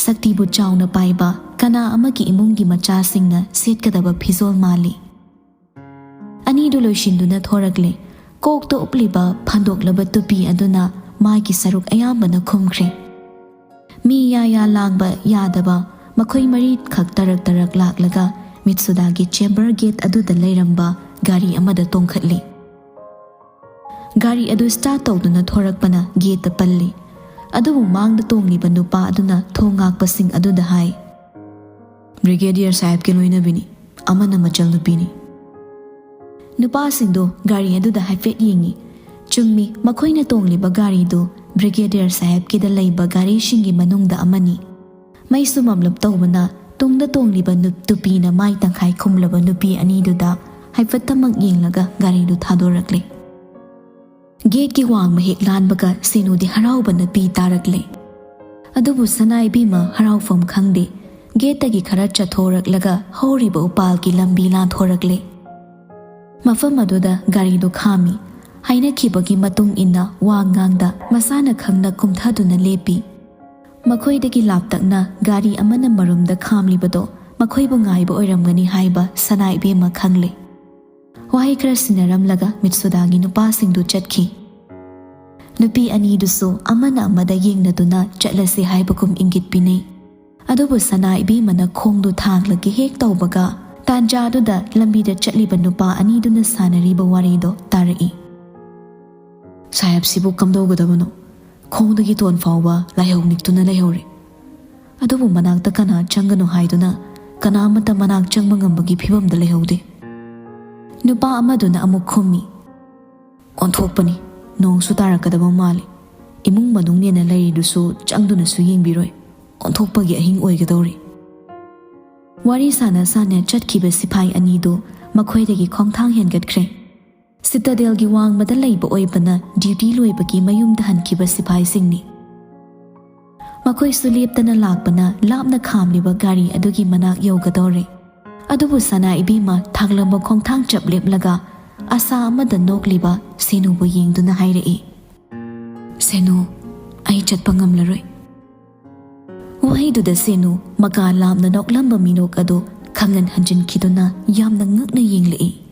ꯁꯛꯇꯤꯕꯨ ꯆꯥꯎꯅ ꯄꯥꯏꯕ ꯀꯅꯥ ꯑꯃꯒꯤ ꯏꯃꯨꯡꯒꯤ ꯃꯆꯥꯁꯤꯡꯅ ꯁꯦꯠꯀꯗꯕ ꯐꯤꯖꯣꯜ ꯃꯥꯜꯂꯤ꯫ ꯑꯅꯤꯗꯨ ꯂꯣꯏꯁꯤꯟꯗꯨꯅ ꯊꯣꯔꯛꯂꯦ꯫ ꯀꯣꯛꯇ ꯎꯞꯂꯤꯕ ꯐꯟꯗꯣꯛꯂꯕ ꯇꯨꯄꯤ ꯑꯗꯨꯅ ꯃꯥꯒꯤ ꯁꯔꯨꯛ ꯑꯌꯥꯝꯕꯅ ꯈꯨꯝꯈ꯭ꯔꯦ꯫ ꯃꯤ ꯌꯥ ꯌꯥ ꯂꯥꯡꯕ ꯌꯥꯗꯕ ꯃꯈꯣꯏ ꯃꯔꯤꯈꯛ ꯇꯔꯛ ꯇꯔꯛ ꯂꯥꯛꯂꯒ ꯃꯤꯠꯁꯨꯗꯥꯒꯤ ꯆꯦꯝꯕꯔ ꯒꯦꯠ ꯑꯗꯨꯗ ꯂꯩꯔꯝꯕ ꯒꯥꯔꯤ ꯑꯃꯗ ꯇꯣꯡꯈꯠꯂꯤ꯫ ꯒꯥꯔꯤ ꯑꯗꯨ ꯁ꯭ꯇꯥꯔꯠ ꯇꯧꯗꯨꯅ ꯊꯣꯔꯛꯄꯅ ꯒꯦꯠꯇ ꯄꯜꯂꯤ꯫ ꯑꯗꯨꯕꯨ ꯃꯥꯡꯗ ꯇꯣꯡꯂꯤꯕ ꯅꯨꯄꯥ ꯑꯗꯨꯅ ꯊꯣꯡ ꯉꯥꯛꯄꯁꯤꯡ ꯑꯗꯨꯗ ꯍꯥꯏ, "ꯕ꯭ꯔꯤꯒꯦꯗꯤꯌꯔ ꯁꯥꯍꯦꯕꯀꯤ ꯂꯣꯏꯅꯕꯤꯅꯤ, ꯑꯃꯅ ꯃꯆꯜ ꯅꯨꯄꯤꯅꯤ"꯫ ꯅꯨꯄꯥꯁꯤꯡꯗꯨ ꯒꯥꯔꯤ ꯑꯗꯨꯗ ꯍꯥꯏꯐꯦꯠ ꯌꯦꯡꯉꯤ꯫ ꯆꯨꯝꯃꯤ, ꯃꯈꯣꯏꯅ ꯇꯣꯡꯂꯤꯕ ꯒꯥꯔꯤꯗꯨ ꯕ꯭ꯔꯤꯒꯦꯗꯤꯌꯔ ꯁꯥꯍꯦꯕꯀꯤꯗ ꯂꯩꯕ ꯒꯥꯔꯤꯁꯤꯡꯒꯤ ꯃꯅꯨꯡꯗ ꯑꯃꯅꯤ꯫ ꯃꯩꯁꯨ ꯃꯝꯂꯞ ꯇꯧꯕꯅ ꯇꯨꯡꯗ ꯇꯣꯡꯂꯤꯕ ꯅꯨ-, ꯇꯨꯄꯤꯅ ꯃꯥꯏ ꯇꯪꯈꯥꯏ ꯈꯨꯝꯂꯕ ꯅꯨꯄꯤ ꯑꯅꯤꯗꯨꯗ ꯍꯥꯏꯐꯦꯠꯇꯃꯛ ꯌꯦꯡꯂꯒ ꯒꯥꯔꯤꯗꯨ ꯊꯥꯗꯣꯔꯛꯂꯦ꯫ ꯒꯦꯠꯀꯤ ꯋꯥꯡꯃ ꯍꯦꯛ ꯂꯥꯟꯕꯒ ꯁꯦꯅꯨꯗꯤ ꯍꯔꯥꯎꯕꯅ ꯄꯤ ꯇꯥꯔꯛꯂꯦ꯫ ꯑꯗꯨꯕꯨ ꯁꯅꯥ ꯏꯕꯦꯝꯃ ꯍꯔꯥꯎꯐꯝ ꯈꯪꯗꯦ꯫ ꯒꯦꯠꯇꯒꯤ ꯈꯔ ꯆꯠꯊꯣꯔꯛꯂꯒ ꯍꯧꯔꯤꯕ ꯎꯄꯥꯜꯒꯤ ꯂꯝꯕꯤ ꯂꯥꯟꯊꯣꯔꯛꯂꯦ꯫ ꯃꯐꯝ ꯑꯗꯨꯗ ꯒꯥꯔꯤꯗꯨ ꯈꯥꯝꯃꯤ꯫ ꯍꯥꯏꯅꯈꯤꯕꯒꯤ ꯃꯇꯨꯡ ꯏꯟꯅ ꯋꯥ ꯉꯥꯡꯗ ꯃꯁꯥꯅ ꯈꯪꯅ ꯀꯨꯝꯊꯗꯨꯅ ꯂꯦꯞꯄꯤ꯫ ꯃꯈꯣꯏꯗꯒꯤ ꯂꯥꯞꯇꯛꯅ ꯒꯥꯔꯤ ꯑꯃꯅ ꯃꯔꯨꯝꯗ ꯈꯥꯝꯂꯤꯕꯗꯣ ꯃꯈꯣꯏꯕꯨ ꯉꯥꯏꯕ ꯑꯣꯏꯔꯝꯒꯅꯤ ꯍꯥꯏꯕ ꯁꯅꯥ ꯏꯕꯦꯝꯃ ꯈꯪꯂꯦ꯫ ꯋꯥꯍꯩ ꯈꯔ ꯁꯤꯟꯅꯔꯝꯂꯒ ꯃꯤꯠꯁꯨꯗꯥꯒꯤ ꯅꯨꯄꯥꯁꯤꯡꯗꯨ ꯆꯠꯈꯤ꯫ ꯅꯨꯄꯤ ꯑꯅꯤꯗꯨꯁꯨ ꯑꯃꯅ ꯑꯃꯗ ꯌꯦꯡꯅꯗꯨꯅ ꯆꯠꯂꯁꯤ ꯍꯥꯏꯕꯒꯨꯝ ꯏꯪꯒꯤꯠ ꯄꯤꯅꯩ꯫ ꯑꯗꯨꯕꯨ ꯁꯅꯥ ꯏꯕꯦꯝꯃꯅ ꯈꯣꯡꯗꯨ ꯊꯥꯡꯂꯒꯦ ꯍꯦꯛ ꯇꯧꯕꯒ ꯇꯥꯟꯖꯥꯗꯨꯗ ꯂꯝꯕꯤꯗ ꯆꯠꯂꯤꯕ ꯅꯨꯄꯥ ꯑꯅꯤꯗꯨꯅ ꯁꯥꯟꯅꯔꯤꯕ ꯋꯥꯔꯤꯗꯣ ꯇꯥꯔꯛꯏ꯫ "ꯁꯥꯍꯦꯕꯁꯤꯕꯨ ꯀꯝꯗꯧꯒꯗꯕꯅꯣ? ꯈꯣꯡꯗꯒꯤ ꯇꯣꯟ ꯐꯥꯎꯕ ꯂꯥꯏꯍꯧ ꯅꯤꯛꯇꯨꯅ ꯂꯩꯍꯧꯔꯦ꯫ ꯑꯗꯨꯕꯨ ꯃꯅꯥꯛꯇ ꯀꯅꯥ ꯆꯪꯒꯅꯣ ꯍꯥꯏꯗꯨꯅ ꯀꯅꯥ ꯑꯃꯠꯇ ꯃꯅꯥꯛ ꯆꯪꯕ ꯉꯝꯕꯒꯤ ꯐꯤꯕꯝꯗ ꯂꯩꯍꯧꯗꯦ"꯫ ꯅꯨꯄꯥ ꯑꯃꯗꯨꯅ ꯑꯃꯨꯛ ꯈꯨꯝꯃꯤ, "ꯑꯣꯟꯊꯣꯛꯄꯅꯤ, ꯅꯣꯡꯁꯨ ꯇꯥꯔꯛꯀꯗꯕ ꯃꯥꯜꯂꯤ꯫ ꯏꯃꯨꯡ ꯃꯅꯨꯡꯅꯦꯅ ꯂꯩꯔꯤꯗꯨꯁꯨ ꯆꯪꯗꯨꯅꯁꯨ ꯌꯦꯡꯕꯤꯔꯣꯏ꯫ ꯑꯣꯟꯊꯣꯛꯄꯒꯤ ꯑꯍꯤꯡ ꯑꯣꯏꯒꯗꯧꯔꯤ"꯫ ꯋꯥꯔꯤ ꯁꯥꯟꯅ ꯁꯥꯟꯅ ꯆꯠꯈꯤꯕ ꯁꯤꯐꯥꯏ ꯑꯅꯤꯗꯨ ꯃꯈꯣꯏꯗꯒꯤ ꯈꯣꯡꯊꯥꯡ ꯍꯦꯟꯒꯠꯈ꯭ꯔꯦ꯫ ꯁꯤꯇꯥꯗꯦꯜꯒꯤ ꯋꯥꯡꯃꯗ ꯂꯩꯕ ꯑꯣꯏꯕꯅ ꯗ꯭ꯌꯨꯇꯤ ꯂꯣꯏꯕꯒꯤ ꯃꯌꯨꯝꯗ ꯍꯟꯈꯤꯕ ꯁꯤꯐꯥꯏꯁꯤꯡꯅꯤ꯫ ꯃꯈꯣꯏꯁꯨ ꯂꯦꯞꯇꯅ ꯂꯥꯛꯄꯅ ꯂꯥꯞꯅ ꯈꯥꯝꯂꯤꯕ ꯒꯥꯔꯤ ꯑꯗꯨꯒꯤ ꯃꯅꯥꯛ ꯌꯧꯒꯗꯧꯔꯦ꯫ ꯑꯗꯨꯕꯨ ꯁꯅꯥ ꯏꯕꯦꯝꯃ ꯊꯥꯡꯂꯝꯕ ꯈꯣꯡꯊꯥꯡ ꯆꯞ ꯂꯦꯞꯂꯒ ꯑꯁꯥ ꯑꯃꯗ ꯅꯣꯛꯂꯤꯕ ꯁꯦꯅꯨꯕꯨ ꯌꯦꯡꯗꯨꯅ ꯍꯥꯏꯔꯛꯏ, "ꯁꯦꯅꯨ, ꯑꯩ ꯆꯠꯄ ꯉꯝꯂꯔꯣꯏ"꯫ ꯋꯥꯍꯩꯗꯨꯗ ꯁꯦꯅꯨ ꯃꯀꯥ ꯂꯥꯝꯅ ꯅꯣꯛꯂꯝꯕ ꯃꯤꯅꯣꯛ ꯑꯗꯨ ꯈꯪꯍꯟ ꯍꯟꯖꯤꯟꯈꯤꯗꯨꯅ ꯌꯥꯝꯅ ꯉꯛꯅ ꯌꯦꯡꯂꯛꯏ꯫